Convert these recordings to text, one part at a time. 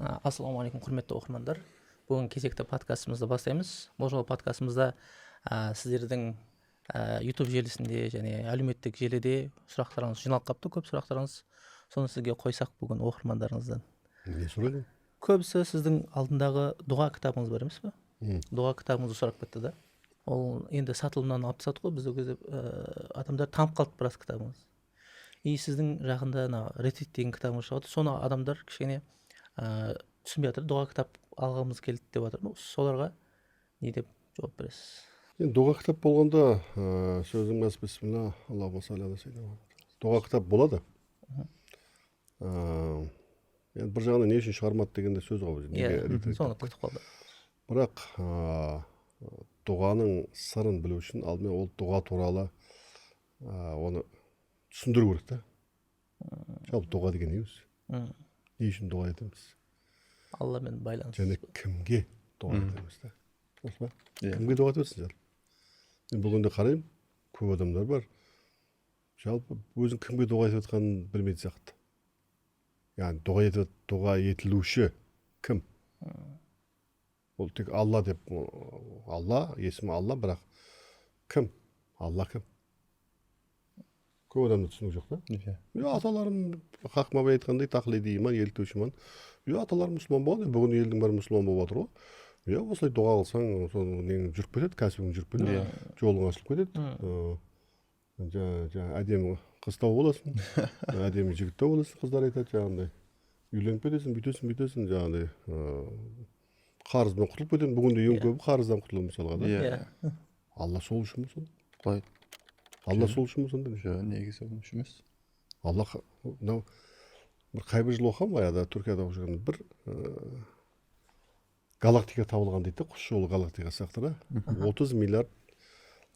Ассалаумағалейкум, құрметті оқырмандар! Бүгін кезекті подкастымызды бастаймыз. Бұл жолы подкастымызда сіздердің YouTube желісінде және әлеуметтік желіде сұрақтарыңыз жиналып қалыпты, көп сұрақтарыңыз. Соны сізге қойсақ бүгін оқырмандарыңыздан. Не сұрайды? Көбісі сіздің алдындағы дұға кітабыңыз бар емес пе? Дұға кітабыңызды сұрап кетті да. Ол енді сатылымнан алып тастадық қой біз ол кезде, адамдар танып қалды біраз кітабыңыз. И сіздің жақында ана «Ретрит» деген кітабыңыз шығады, соны адамдар кішкене түсінбей жатыр, дұға кітап алғымыз келді деп жатыр. Соларға не деп жауап бересіз? Енді дұға кітап болғанда, сөздің басы бисмилля, аллахумма салли аля сейидина Мұхаммад. Дұға кітап болады. Енді бір жағынан не үшін шығармады деген де сөз ғой. Неге ретрит Соны деп? күтіп қалды. Бірақ дұғаның сырын білу үшін алдымен ол дұға туралы оны түсіндіру керек та. Жалпы дұға деген не өзі? Не үшін дұға етеміз? Алламен байланыс. Және кімге дұға етеміз да, дұрыс па? Иә. Кімге дұға етіп жалпы? Мен бүгінде қараймын, көп адамдар бар, жалпы өзің кімге дұға етіп жатқанын білмейтін сияқты. Яғни дұға етіп, дұға етілуші кім? Ол тек Алла деп, Алла есімі, Алла, бірақ кім Алла, кім? Көп адамда түсінік жоқ та. Иә, аталарым, Хакім Абай айтқандай, тақлиди иман, еліктеуші иман. Иә, аталарым мұсылман болған, бүгін елдің бәрі мұсылман болып жатыр ғой. Иә, осылай дұға қылсаң, сол нең жүріп кетеді, кәсібің жүріп кетеді, жолың ашылып кетеді, жаңа әдемі қыз тауып аласың, әдемі жігіт тауып аласың, қыздар айтады, жаңағындай үйленіп кетесің, бүйтесің, бүйтесің, жаңағындай қарыздан құтылып кетемін. Бүгінде ең көбі қарыздан құтылу мысалға да. Алла сол үшін бе сонда? Құдай. Алла сол үшін бе сонда? Жоқ, негізі ол үшін емес. Алла мынау бір қай бір жыл оқығанмын, баяғыда Түркияда оқып жүргенде, бір галактика табылған дейді да, құс жолы галактика сияқты да, 30 миллиард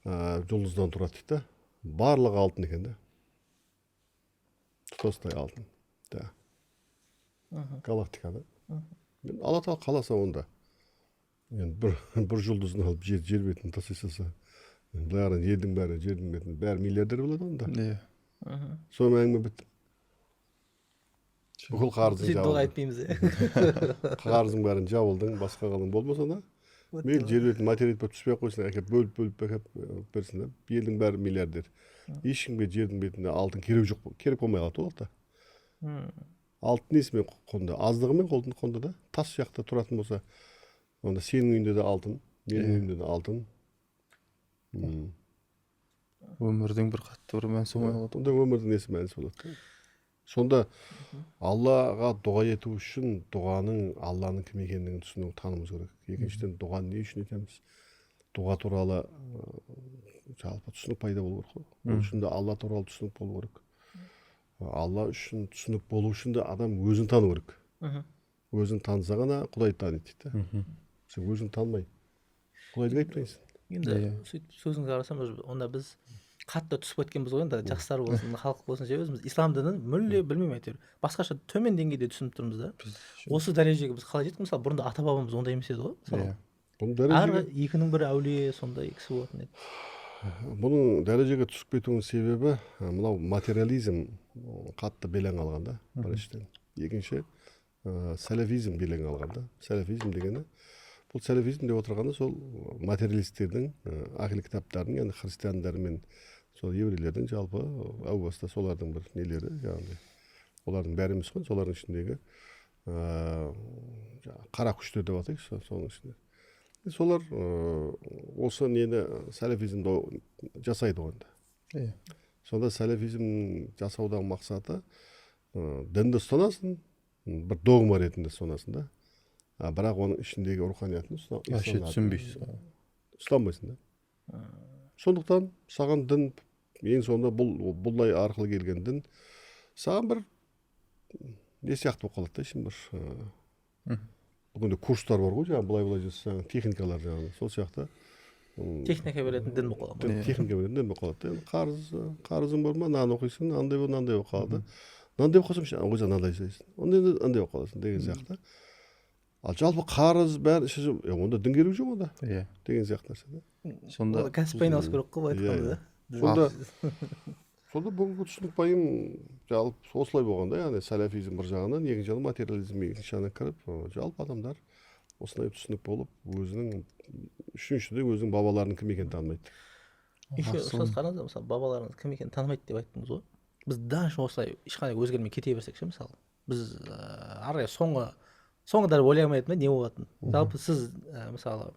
жұлдыздан тұрады дейді да, барлығы алтын екен да, тұтастай алтын да галактикада. Енді Алла Тағала қаласа, онда енді бір жұлдызын алып жер бетін тастай салса, былай қарай елдің бәрі, жердің бетін бәрі миллиардер болады онда. Сонымен әңгіме бітті, бүкіл қарызың Сөйтіп дұға жабылды. айтпаймыз, иә. Қарызың бәрін жабылдың, басқа қалың болмаса да, мейлі жер бетін материк болып түспей ақ қойсын, әкеліп бөліп бөліп әкеліп берсін да, елдің бәрі миллиардер, ешкімге жердің бетінде алтын керек жоқ, керек болмай қалады ол уақытта. Алтын несімен құнды? Аздығымен құнды да. Тас жақта тұратын болса, онда сенің үйіңде де алтын, менің үйімде де алтын. Өмірдің бір қатты бір мәнісі болмай қалады. Онда өмірдің несі мәнісі болады да. Сонда Аллаға дұға ету үшін дұғаның, Алланың кім екендігін түсіну, тануымыз керек. Екіншіден, дұғаны не үшін етеміз, дұға туралы жалпы түсінік пайда болу керек қой. Ол үшін де Алла туралы түсінік болу керек. Алла үшін түсінік болу үшін де адам өзін тану керек. Өзін таныса ғана Құдайды таниды дейді да. Сен өзің танымай, Құдайды қайтып танисың? Енді сөйтіп сөзіңізге қарасам, уже онда біз қатты түсіп кеткенбіз ғой енді, жастар болсын, халық болсын ше, өзіміз ислам дінін мүлде білмеймін, әйтеуір басқаша төмен деңгейде түсініп тұрмыз да. Біз Осы дәрежеге біз қалай жеттік? Мысалы, бұрында ата бабамыз ондай емес еді ғой мысалы. Бұның Әр дәрежеге екінің бірі әулие, сондай кісі болатын еді. Бұның дәрежеге түсіп кетуінің себебі мынау материализм қатты белең алған да біріншіден. Екінші, сәләфизм белең алған да. Сәләфизм дегені, бұл сәләфизм деп отырғаны сол материалистердің, ахли кітаптардың, яғни христиандар мен сол еврейлердің, жалпы әу баста солардың бір нелері, жаңағыдай олардың бәрі емес қой, солардың ішіндегі жаңағы қара күштер деп атайықшы, соның ішінде солар осы нені, сәләфизмді жасайды ғой енді. Сонда сәләфизм жасаудағы мақсаты дінді ұстанасың, бір догма ретінде ұстанасың да, а бірақ оның ішіндегі руханиятын Вообще исламға түсінбейсіз. Ұстанбайсың да. Сондықтан саған дін ең соңында бұл бұлай арқылы келген дін саған бір не сияқты болып қалады да, ішін бір бүгінде курстар бар ғой, жаңағы былай былай жасасаң, техникалар, жаңағы сол сияқты Техника беретін дін болып қалады. Техника беретін дін болып қалады да. Енді қарызың бар ма, мынаны оқисың, андай болып, мынандай болып қалады, мынандай болып қалсам ше, ой, мынандай жасайсың, онда енді андай болып қаласың деген сияқты. Ал жалпы қарыз бәрі онда дін керегі жоқ онда деген сияқты нәрсе да. Сонда Ол кәсіппен айналысу керек қой былай Иә, айтқанда иә. да. Сонда Сонда бүгінгі түсінік пайым жалпы осылай болған да, яғни сәләфизм бір жағынан, екінші жағынан материализм екінші жағынан кіріп, жалпы адамдар осындай түсінік болып, өзінің үшіншіде өзінің бабаларының кім екенін танымайды. Еще ұстаз, қараңыздар, мысалы, бабаларыңыз кім екенін танымайды деп айттыңыз ғой. Біз дальше осылай ешқандай өзгермей кете берсек ше, мысалы, біз ары қарай соңы даже ойлай алмайтын да не болатынын. Жалпы сіз мысалы,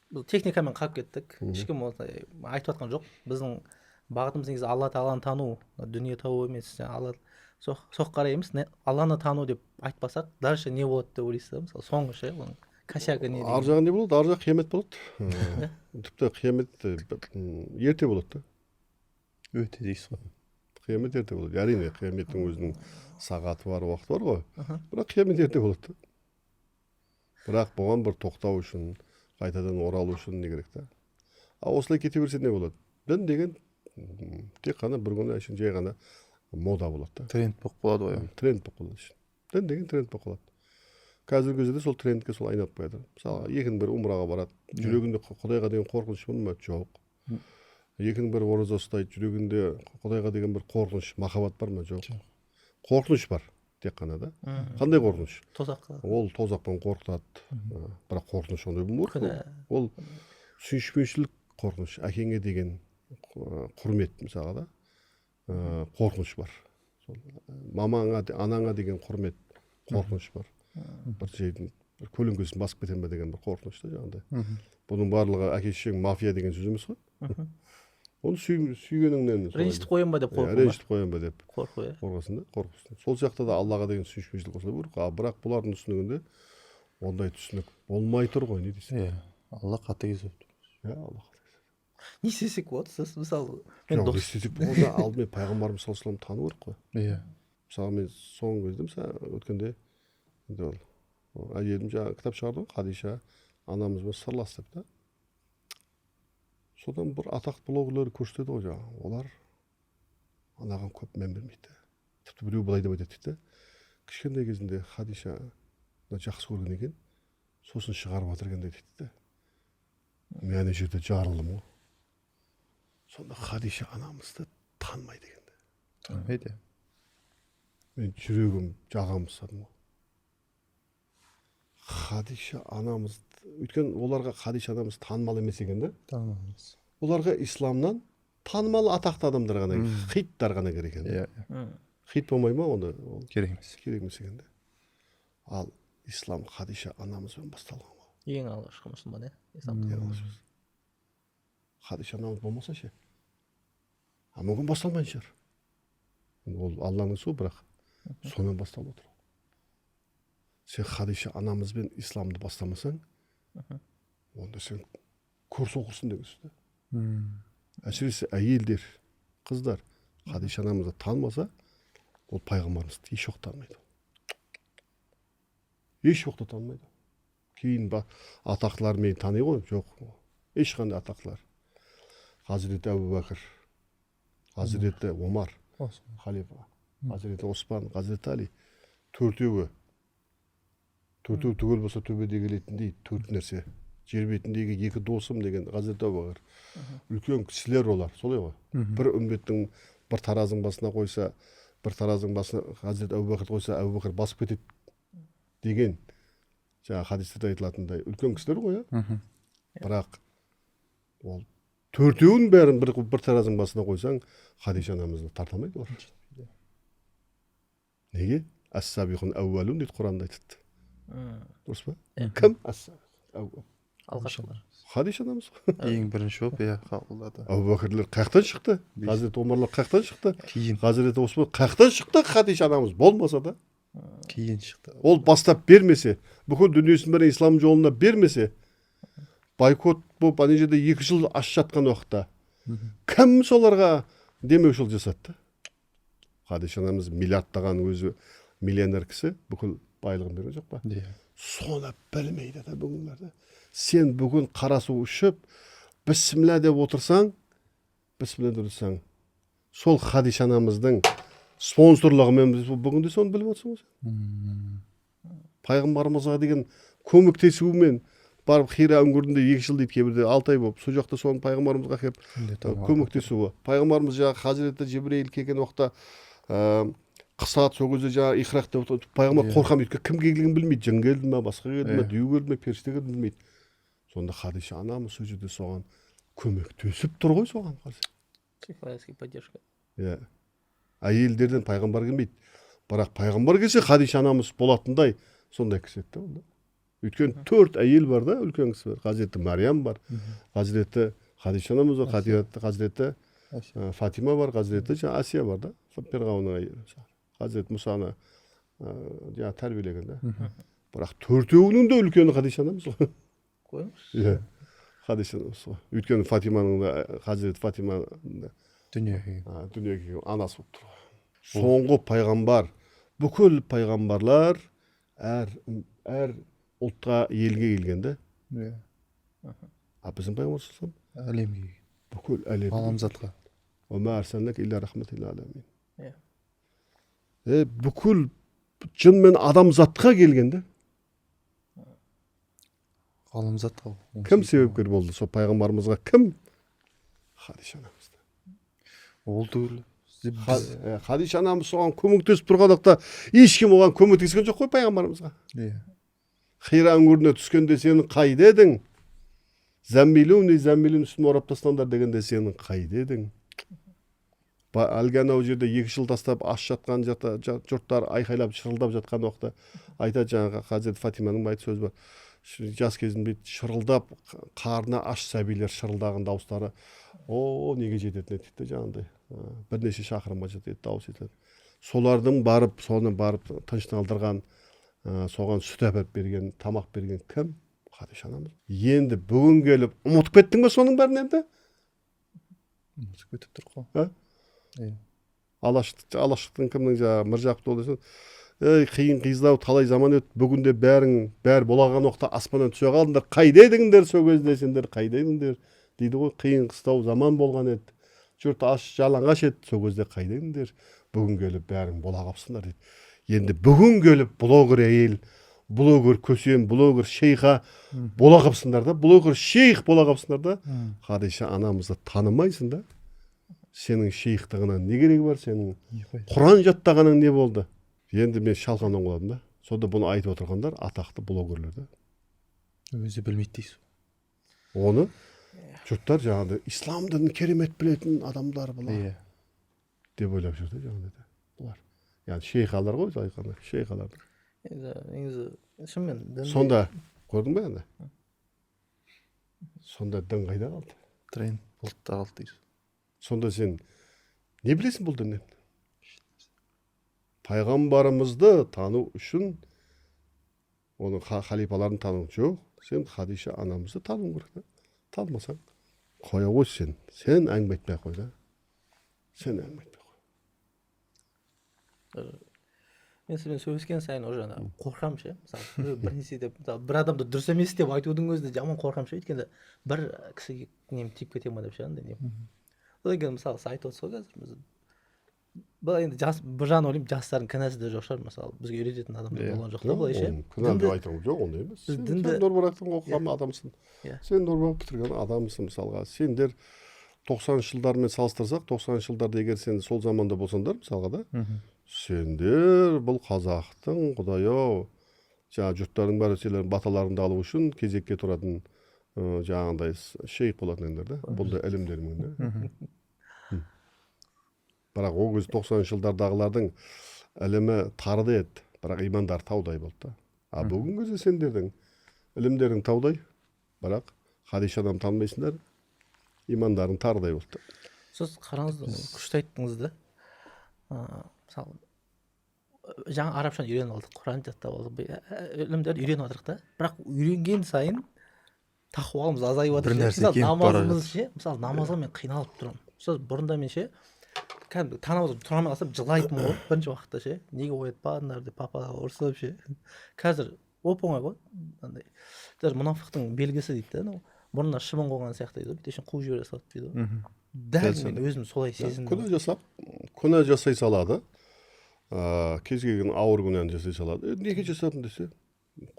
біз техникамен қалып кеттік, ешкім осылай айтып жатқан жоқ. Біздің бағытымыз негізі Алла Тағаланы тану, дүние табу емес, Алла соқ қарай емес, Алланы тану деп айтпасақ, дальше не болады деп ойлайсыз да, мысалы, соңы ше, оның косягі не Ар деген? жағы не болады? Ар жағы қиямет болады. Тіпті қиямет ерте болады да. Өте дейсіз ғой. Қиямет ерте болады. Әрине, қияметтің өзінің сағаты бар, уақыты бар ғой, бірақ қиямет ерте болады да. Бірақ бұған бір тоқтау үшін, қайтадан оралу үшін не керек та? А осылай кете берсе, не болады? Дін деген тек қана бір күні әшейін жай ғана мода болады да. Тренд болып қалады ғой, иә. Тренд болып қалады. Дін деген тренд болып қалады. Қазіргі кезде де сол трендке сол айналып келе жатыр. Мысалы, екінің бірі умраға барады, жүрегінде Құдайға деген қорқыныш бар ма? Жоқ. Екінің бірі ораза ұстайды, жүрегінде Құдайға деген бір қорқыныш, махаббат бар ма? Жоқ. Қорқыныш бар тек қана да. Қандай қорқыныш? Тозаққа. Ол тозақпен қорқытады. Бірақ қорқыныш ондай болмау керек. Күнә. Ол сүйіспеншілік қорқыныш, әкеңе деген құрмет, мысалға да, қорқыныш бар. Сол мамаңа, анаңа деген құрмет, қорқыныш бар. Бір жердің бір көлеңкесін басып кетемін ба деген бір қорқыныш та жаңағыдай. Бұның барлығы әке шешең мафия деген сөз емес қой. Оны сүйгеніңнен солай. Ренжітіп қоямын ба деп Иә, қорқу ма? Ренжітіп қоямын ба деп Қорқу, иә. қорқасың да, қорқасың. Сол сияқты да Аллаға деген сүйіспеншілік осылай болу керек. А бірақ бұлардың түсінігінде ондай түсінік болмай тұр ғой, не дейсің? Иә, Алла қатыгез болып тұр. Иә, Алла. Не істесек болады, сіз, мысалы, мен Жоқ, не дос істесек болғанда, алдымен пайғамбарымыз саллаллаху алейхи вассалам тану керек қой. Мысалы, мен соңғы кезде, мысалы, өткенде енді ол әйелім жаңағы кітап шығарды ғой, «Хадиша анамызбен сырлас» деп та. Содан бір атақты блогерлер көрсетеді ғой жаңағы, олар анаған көп мән бермейді. Тіпті біреу былай деп айтады дейді да: кішкентай кезінде Хадиша жақсы көрген екен, сосын шығарып жатыр екен дейді да. Мен ана жерде жарылдым ғой. Сонда Хадиша анамызды танымайды екен да. Танымайды. Мен жүрегім жағам ұстадым ғой. Хадиша анамыз, өйткені оларға Хадиша анамыз танымал емес екен да. Танымал емес. Оларға исламнан танымал, атақты адамдар ғана, хиттар ғана керек екен. иә иә. Хит болмай ма, онда ол Керек емес. Керек емес екен да. Ал ислам Хадиша анамызбен басталған ғой. Ең алғашқы мұсылман, иә, ислам. Ең алғашқы. Хадиша анамыз болмаса ше? А мүмкін, басталмайтын шығар. Енді ол Алланың ісі ғой, бірақ сонымен басталып отыр. Сен Хадиша анамызбен исламды бастамасаң, онда сен көр соқырсың деген сөз да. Әсіресе әйелдер, қыздар Хадиша анамызды танымаса, ол пайғамбарымызды еш уақытта танымайды, еш уақытта танымайды. Кейін ба, атақтылар мені тани ғой. Жоқ, ешқандай атақтылар, Хазіреті Әбу Бәкір, Хазіреті Омар халифа, Хазіреті Оспан, Хазіреті Али, төртеуі, төртеуі түгел болса, төбеде келетіндей төрт нәрсе, жер бетіндегі екі досым деген Хазіреті Әбу Бәкір. Үлкен кісілер олар, солай ғой. Бір үмбеттің бір таразының басына қойса, бір таразының басына Хазіреті Әбу Бәкірді қойса, Әбу Бәкір басып кетеді деген жаңағы хадистерде айтылатындай үлкен кісілер ғой, иә. Бірақ ол төртеуінің бәрін бір таразының басына қойсаң, Хадиша анамызды тарта алмайды олар. Неге? Әс-сабиқун әуәлун дейді, Құранда айтады. Дұрыс па? Иә. Кім әс-сабиқун? Алғашқылар. Хадиша анамыз ғой. Ең бірінші болып, иә, қабылдады. Әбу Бәкірлер қаяқтан шықты? Хазіреті Омарлар қаяқтан шықты? Кейін. Хазіреті Оспан қаяқтан шықты? Хадиша анамыз болмаса да, Кейін шықты. Ол бастап бермесе, бүкіл дүниесін бәрін ислам жолына бермесе, бойкот болып ана жерде 2 жыл аш жатқан уақытта кім соларға демеушілік жасады да? Хадиша анамыз миллиардтаған, өзі миллионер кісі, бүкіл байлығын берген жоқ па? Иә. Соны білмейді да бүгінгілер. Сен бүгін қара су ішіп, бісміллә деп отырсаң, бісміллә деп отырсаң, сол Хадиша анамыздың спонсорлығымен біз бүгін де соны біліп отырсың ғой сен. Пайғамбарымызға деген көмектесуімен. Барып Хира үңгірінде 2 жыл дейді, кейбірде 6 ай болып, сол жақта соны пайғамбарымызға келіп көмектесуі. Пайғамбарымыз жаңағы хазіреті Жібірейіл келген уақытта қысады, сол кезде жаңағы ихрақ деп пайғамбар қорқамын дейді, кім келгенін білмейді, жын келді ме, басқа келді ме, дүю келді ме, періште келді ме білмейді. Сонда Хадиша анамыз сол жерде соған көмектесіп тұр ғой, соған қарсы. Психологический поддержка. Иә. Әйелдерден пайғамбар келмейді. Бірақ пайғамбар келсе Хадиша анамыз болатындай сондай кісі еді да ол. Өйткені 4 әйел бар да, үлкен кісі бар. Хазіреті Мариям бар, хазіреті Хадиша анамыз бар, хазіреті Фатима бар, хазіреті Асия бар да, Перғауынның әйелі. Хазіреті Мұсаны жаңағы тәрбиелеген да. Бірақ төртеуінің де үлкені Хадиша анамыз ғой. Қойыңызшы. Иә. Хадиша анамыз ғой. Өйткені Фатиманың да, хазіреті Фатиманың да дүниеге келген. Дүниеге келген анасы болып тұр ғой. Соңғы пайғамбар, бүкіл пайғамбарлар әр ұлтқа, елге келген да. Иә. А біздің пайғамбар саллаллаху әлемге келген. Бүкіл әлемге. Ғаламзатқа. Уа ма арсалнaka илля рахматан лил аламин. Иә. Бүкіл жын мен адамзатқа келген да. Ғаламзатқа. Кім себепкер болды сол пайғамбарымызға? Кім? Хадиша анамыз. Ол түгілі. Хадиша анамыз соған көмектесіп тұрған уақытта ешкім оған көмектескен жоқ қой пайғамбарымызға. Иә. Хира үңгіріне түскенде сен қайда едің? Зәммилуни, зәммилуни, үстіме орап тастаңдар дегенде сен қайда едің? Әлгі анау жерде 2 жыл тастап аш жатқан жұрттар айқайлап шырылдап жатқан уақытта айтады жаңағы Хазірет Фатиманың айтты сөзі бар. Жас кезінде шырылдап қарны аш сәбилер шырылдаған дауыстары о неге жететін еді дейді жаңағындай. Бірнеше шақырымға жетеді дауыс етеді. Солардың барып, соны барып тыныштандырған, соған сүт әперіп берген, тамақ берген кім? Хадиша анамыз. Енді бүгін келіп ұмытып кеттің бе соның бәрін енді? Ұмытып кетіп тұр ғой. А? Иә. Алаштың кімнің жаңағы Міржақып дулатов десең, ей, қиын қиздау талай заман өтті, бүгінде бәрің бәрі болаған уақытта аспаннан түсе қалдыңдар, қайда едіңдер сол кезде сендер, қайда едіңдер дейді ғой. Қиын қыстау заман болған еді, жұрт аш жалаңаш еді, сол кезде қайда едіңдер, бүгін келіп бәрің бола қалыпсыңдар дейді. Енді бүгін келіп блогер әйел, блогер көсем, блогер шейха бола қалыпсыңдар да, блогер шейх бола қалыпсыңдар да, Хадиша анамызды танымайсың да. Сенің шейхтығынан не керегі бар, сенің Құран жаттағаның не болды? Енді мен шалқамнан құладым да. Сонда бұны айтып отырғандар атақты блогерлер да. Өзі білмейді дейсіз. Оны жұрттар жаңағыдай ислам дінін керемет білетін адамдар бұлар Иә. деп ойлап жүр да жаңағыдай бұлар. Яғни шейхалар ғой, былай айтқанда, шейхалар. Енді негізі шынымен дін Сонда көрдің бе енді? Сонда дін қайда қалды? Тренд бұлтта қалды дейсіз. Сонда сен не білесің бұл діннен? Пайғамбарымызды тану үшін оның халипаларын тану жоқ. Сен Хадиша анамызды тануың керек та. Танымасаң қоя ғой сен. Сен әңгіме айтпай қой да. Сен әңгіме айтпай қой. Мен сізбен сөйлескен сайын уже ана қорқамын ше. Мысалы, бір нәрсе деп, мысалы, бір адамды дұрыс емес деп айтудың өзінде жаман қорқамын ше. Өйткені бір кісіге нем тиіп кете ма деп ше, андай нем. Одан кейін, мысалы, сіз айтып отырсыз ғой қазір, біз былай енді жас, бір жағынан ойлаймын, жастардың кінәсі де жоқ шығар, мысалы, бізге үйрететін адамдар Иә. болған жоқ та былай ше. Оның кінә деп айтамын, жоқ, ондай емес. Біз Сен дінді Нұрбарактың оқыған адамсың. Иә. Сен Нұрбарақ бітірген адамсың, мысалға. Сендер 90-шы жылдармен салыстырсақ, 90-шы жылдарда егер сен сол заманда болсаңдар, мысалға да, сендер бұл қазақтың, құдай-ау, жаңа жұрттардың бәрі сендердің баталарыңды алу үшін кезекке тұратын, жаңағындай шейх болатын едіңдер да, бұндай ілімдермен да. Бірақ ол кез 90-шы жылдардағылардың ілімі тарыды еді, бірақ имандары таудай болды да. А бүгінгі кезде сендердің ілімдерің таудай, бірақ Хадиша адам танымайсыңдар, имандарың тарыдай болды да. Сіз қараңыз, күшті айттыңыз да. Мысалы, жаңа арабшаны үйреніп алдық, Құран жаттап алдық, ілімдерді үйреніп жатырық та. Бірақ үйренген сайын тақуамыз азайып жатыр. Бір нәрсе Мысалы, кеміп бара намазымыз жатыр. ше, мысалы, намазға мен қиналып тұрамын. Сол бұрында мен ше, кәдімгі таң намазға тұра алмай қалсам жылайтынмын ғой бірінші уақытта ше. Неге оятпадыңдар деп папаға ұрсып ше. Қазір оп-оңай ғой, андай. Даже мұнафиқтың белгісі дейді да, анау мұрнына шыбын қонған сияқты дейді ғой, бүйтіп ішін қуып жібере салады дейді ғой. Дәл Дәл мен сондай. өзім солай сезіндім. Күнә жасап, күнә жасай салады. Кез келген ауыр күнәні жасай салады. Неге жасадым десе,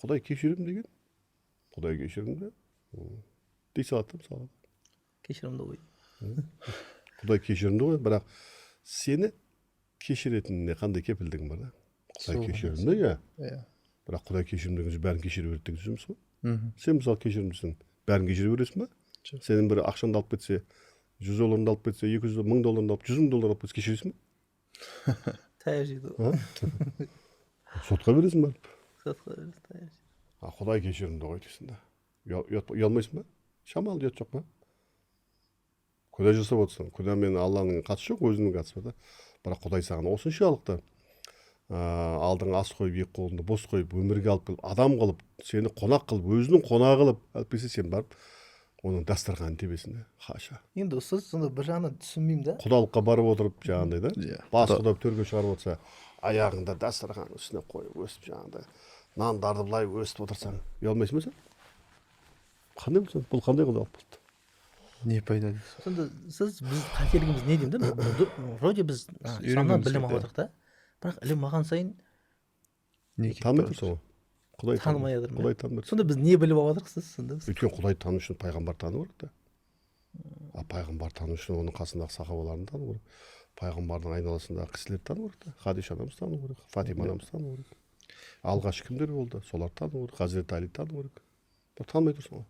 Құдай кешіремін деген. Құдай кешірімді дей салады да мысалға. Кешірімді ғой. Құдай кешірімді ғой, бірақ сені кешіретініне қандай кепілдігің бар да? Құдай кешірімді, иә. Иә. Бірақ Құдай кешірімді деген сөз бәрін кешіре береді деген сөз емес қой. Сен мысалы кешірімдісің, бәрін кешіре бересің ба? Жоқ. Сенің бір ақшаңды алып кетсе, 100 долларыңды алып кетсе, 200 мың долларыңды алып, 100 мың доллар алып кетсе, кешіресің ба? Таяқ жейді ғой. Сотқа бересің барып. Сотқа бересің, таяқ жейді. А Құдай кешірімді ғой дейсің да. Ұялмайсың ба? Шамалы ұят жоқ па? Күнә жасап отырсың. Күнә мен Алланың қатысы жоқ, өзіңнің қатысы бар да. Бірақ Құдай саған осыншалықты алдыңа ас қойып, екі қолыңды бос қойып, өмірге алып келіп, адам қылып, сені қонақ қылып, өзінің қонағы қылып алып келсе, сен барып оның дастарханын тебесің де. Хаша. Енді ұстаз, сонда бір жағынан түсінбеймін да. Құдалыққа барып отырып жаңағындай да. Иә. Бас құдап төрге шығарып отырса, аяғыңда дастарханның үстіне қойып өсіп жаңағындай нандарды былай өсіп отырсаң, ұялмайсың ба сен? Қандай бұл? Бұл қандай құдалық болды? Не пайда дейсіз? Сонда сіз біз қателігіміз не деймін да? Вроде біз исламнан білім алып отырмық та. Бірақ ілім алған сайын танымай тұрсың ғой. Құдай танымай жатырмын. Құдай танымай. Сонда біз не біліп алып жатырмыз сіз сонда? Өйткені Құдай тану үшін пайғамбар тану керек та. А пайғамбар тану үшін оның қасындағы сахабаларын тану керек. Пайғамбардың айналасындағы кісілерді тану керек та. Хадиша анамыз тану керек, Фатима анамыз тану керек. Алғаш кімдер болды, соларды тану керек, Хазірет Али тану керек. Бірақ танымай тұрсың ғой.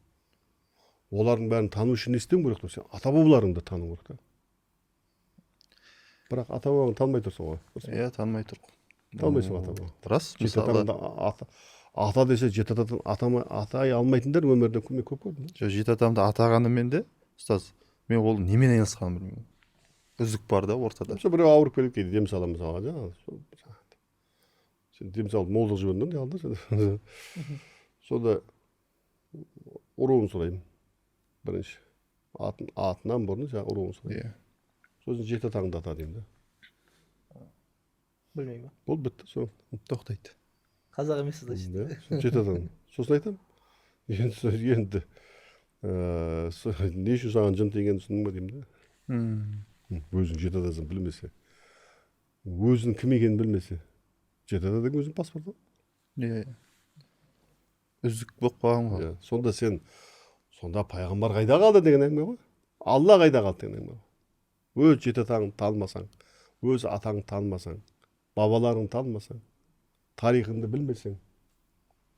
Олардың бәрін тану үшін не істеуің керек? Сен ата-бабаларыңды тану керек та. Бірақ ата-бабаңды танымай тұрсың ғой. Иә, танымай тұр. Танымайсың ата-бабаңды. Рас, мысалы ата десе жеті атадан атай алмайтындар өмірде мен көп көрдім. Жоқ, жеті атамды атағанымен де, ұстаз, мен ол немен айналысқанын білмеймін. Үзік бар да ортада. Мысалы біреу ауырып келеді кейде, дем саламын мысалға, жаңағы. Сен дем салып молдық жібердің де алды. Сонда ұруын сұраймын. Бірінші атынан бұрын жаңағы ұруын сұраймын. Иә. Сосын жеті атаңды ата деймін да. Білмеймін. Болды, бітті, сол. Тоқтайды. Қазақ емессіз значит. Жеті атаң. Сосын айтамын. Енді не үшін саған жын тигенін түсіндің ба деймін да. Өзің жеті атасын білмесе, өзінің кім екенін білмесе, жеті ата деген өзінің паспорты ғой. Иә. Үзік болып қалған ғой. Сонда сен, сонда пайғамбар қайда қалды деген әңгіме ғой. Алла қайда қалды деген әңгіме ғой. Өз жеті атаңды танымасаң, өз атаңды танымасаң, бабаларыңды танымасаң, тарихыңды білмесең,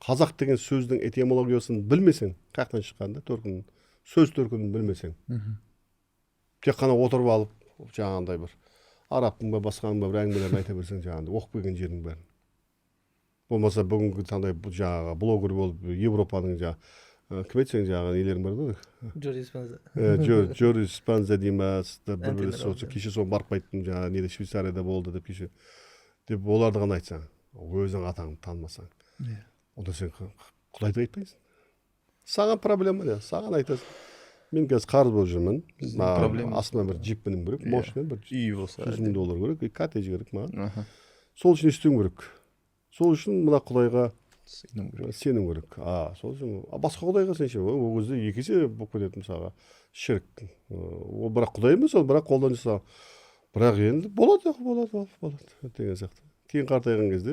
қазақ деген сөздің этимологиясын білмесең, қаяқтан шыққанын да, төркінін, сөз төркінін білмесең, тек қана отырып алып жаңағындай бір арабтың ба басқаның ба бір әңгімелерін айта берсең, жаңағындай оқып келген жердің бәрін. Болмаса бүгінгі таңда жаңағы блогер болып Европаның жаңағы кім айтсаң жаңағы нелерің бар ғой? Джо Диспенза. Джо Диспенза дей ма, бір бірі кеше соны барып қайттым жаңағы неде Швейцарияда болды деп кеше деп оларды ғана айтсаң, өзің атаңды танымасаң, онда сен Құдайды айтпайсың. Саған проблема не? Саған айтасың. Мен қазір қарыз болып жүрмін. Астыма бір джип мінуім керек, машина бір үй болса, 100 мың доллар керек, коттедж керек маған. Сол үшін не істеуім керек? Сол үшін мына Құдайға сену керек. Сол үшін басқа Құдайға сенше, ол кезде екі есе болып кетеді мысалға. Шірк. Ол бірақ Құдай емес, ол бірақ қолдан жасаған. Бірақ енді болады, болады, болады деген сияқты. Кейін қартайған кезде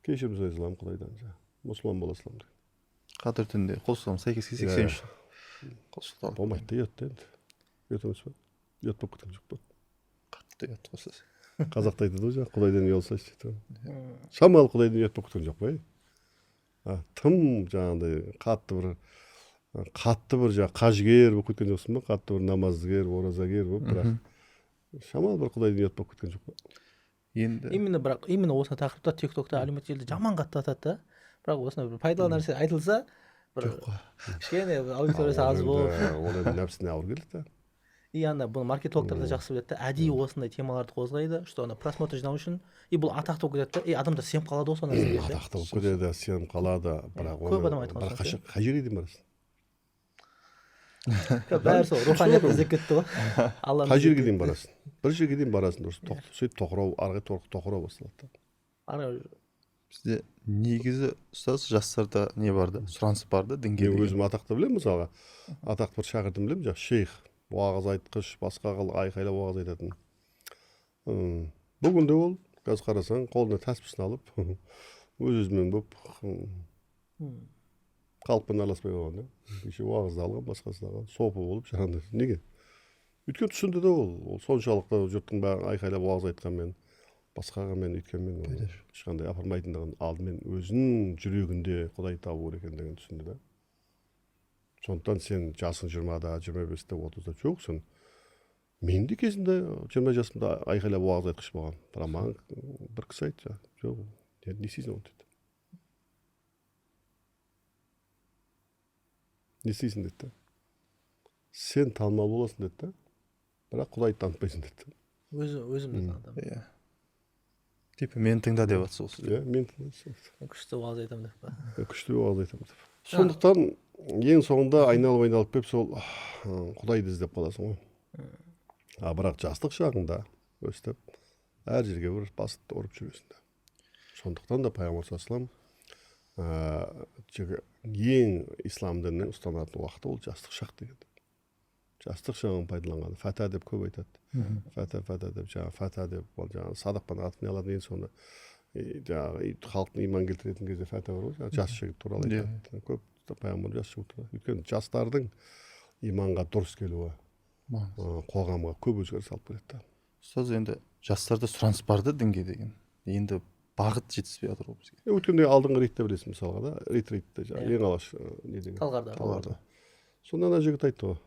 кешірім сұрай саламын Құдайдан. Мұсылман бола саламын. Қадір түнінде қол соғамын, сәйкес 83. Қол соғамын. Болмайды да, ұят та енді. Ұят емес па? Ұят болып кеткен жоқ па? Қатты ұят қой сіз. Қазақта айтады ғой, Құдайдан ұялсайшы дейді. Шамалы Құдайдан ұят болып кеткен жоқ па? Тым жаңағындай қатты бір жаңағы қажыгер болып кеткен жоқсың ба? Қатты бір намаздыгер, оразагер болып, бірақ шамалы бір Құдайдан ұят болып кеткен жоқ па? Енді именно, бірақ именно осы тақырыпта TikTokта әлеуметтік желіде жаман қатты атады да. Бірақ осындай бір пайдалы нәрсе айтылса, бір кішкене аудиториясы аз болып, ол енді нәпсіне ауыр келеді да. И ана бұны маркетологтар да жақсы біледі да, әдейі осындай темаларды қозғайды, что ана просмотр жинау үшін, и бұл атақты болып кетеді да, и адамдар сеніп қалады ғой сол нәрсеге. Атақты болып кетеді, сеніп қалады, бірақ көп адам айтқан бірақ қай жерге дейін барасың? Бәрі сол руханият іздеп кетті ғой. Алланы қай жерге дейін барасың? Бір жерге дейін барасың, дұрыс. Сөйтіп тоқырау, ары қарай тоқырау басталады да. Ары бізде негізі ұстаз жастарда не бар да, сұраныс бар да дінге. Мен өзім атақты білемін мысалға. Атақты бір шәкіртім білемін, жаңағы шейх, уағыз айтқыш, басқа қыл айқайлап уағыз айтатын. Бүгінде ол қазір қарасаң қолына тәспісін алып өз өзімен болып Халықпен араласпай қойған да. Кеше уағызды алған, басқасын алған, сопы болып жаңағыдай. Неге? Өйткені түсінді де ол. Ол соншалықты жұрттың бәрі айқайлап уағыз айтқанмен, басқағанмен, өйткенмен ешқандай апармайтындығын алдымен өзінің жүрегінде Құдай табу керек екендігін түсінді да. Сондықтан сен жасың 20-да, 25-те, 30-да жоқ, сен мен де кезінде 20 жасымда айқайлап уағыз айтқыш болған. Бірақ маған бір кісі айтты, жоқ, не істейсің оны деді. Не істейсің деді. Сен танымал боласың деді да, бірақ Құдайды танытпайсың деді. Өзімді танытамын. Иә. Типа мені тыңда деп жатсыз осы. Иә, мен тыңда. Күшті уағыз айтамын деп па? Күшті уағыз айтамын деп. Сондықтан ең соңында айналып келіп сол Құдайды іздеп қаласың ғой. А бірақ жастық шағыңда өстіп әр жерге бір басып ұрып жүресің да. Сондықтан да пайғамбар саллаллаху алейхи ең ислам дінінің ұстанатын уақыты ол жастық шақ деген. Жастық шағын пайдаланған. Фата деп көп айтады. Фата, фата деп, жаңағы фата деп, ол жаңағы садақпен атын алатын ең соңында жаңағы халықтың иман келтіретін кезде фата бар ғой, жаңағы жас жігіт туралы айтады. Көп пайғамбар жас жігіт туралы. Өйткені жастардың иманға дұрыс келуі қоғамға көп өзгеріс алып келеді да. Ұстаз, енді жастарда сұраныс бар да дінге деген. Енді бағыт жетіспей жатыр ғой бізге. Өткенде алдыңғы рейтте білесің мысалға да, ретрейтте ең алғаш не деген? Талғарда. Сонда ана жігіт айтты ғой.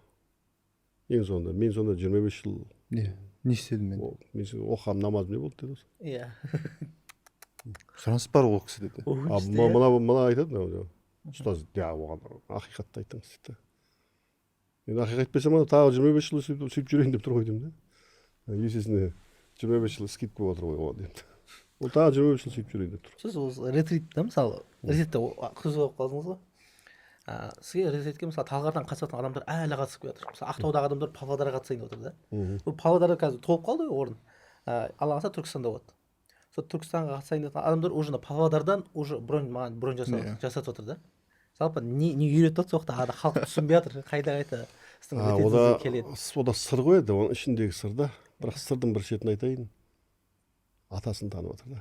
Ең соңында, мен сонда 25 жыл не істедім мен? Мен оқығам намазым не болды деді. Иә. Сұраныс бар ол кісі деді. Мына айтады, ұстаз, оған ақиқатты айтыңыз дейді. Енді ақиқат айтпасам, тағы 25 жыл сөйтіп жүрейін деп тұр ғой деймін да. Есесіне 25 жыл скидка болып отыр ғой оған деймін. Ол тағы 25 жыл сөйтіп жүрейін деп тұр. Сіз осы ретритте мысалы, ретритте сөз болып қалдыңыз ғой. Сізге ретритке мысалы Талғардан қатысатын адамдар әлі қатысып келе жатыр. Мысалы Ақтаудағы адамдар Павлодарға қатысайын деп отыр да. Бұл Павлодарда қазір толып қалды ғой орын. Алла қаласа Түркістанда болады. Сол Түркістанға қатысайын деп адамдар уже Павлодардан уже бронь, маған бронь жасатып отыр да. Жалпы не үйретіп жатыр сол жақта, халық түсінбей жатыр, қайда-қайда сіздің ретритіңізге келеді. Ода сыр ғой еді, оның ішіндегі сыр да. Бірақ сырдың бір шетін айтайын. Атасын танып отыр да.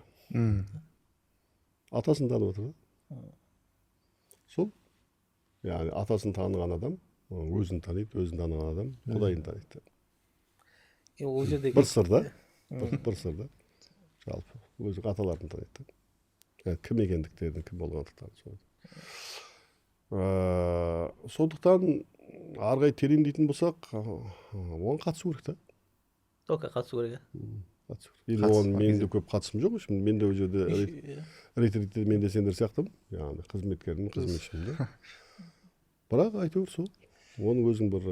Атасын танып отыр да. Сол. Яғни атасын таныған адам өзін таниды, өзін таныған адам Құдайын таниды. Ол жерде бір сыр да, бір сыр да. Жалпы өзі аталарын таниды. Кім екендіктерін, кім болғандықтарын сол. Сондықтан ары қарай терең дейтін болсақ, оған қатысу керек та. Только қатысу керек. Қатысу керек. Енді оған менің де көп қатысым жоқ, şimdi мен де ол жерде ретритте мен де сендер сияқтымын, яғни қызметкермін, қызметшімін да. Бірақ әйтеуір сол, оның өзінің бір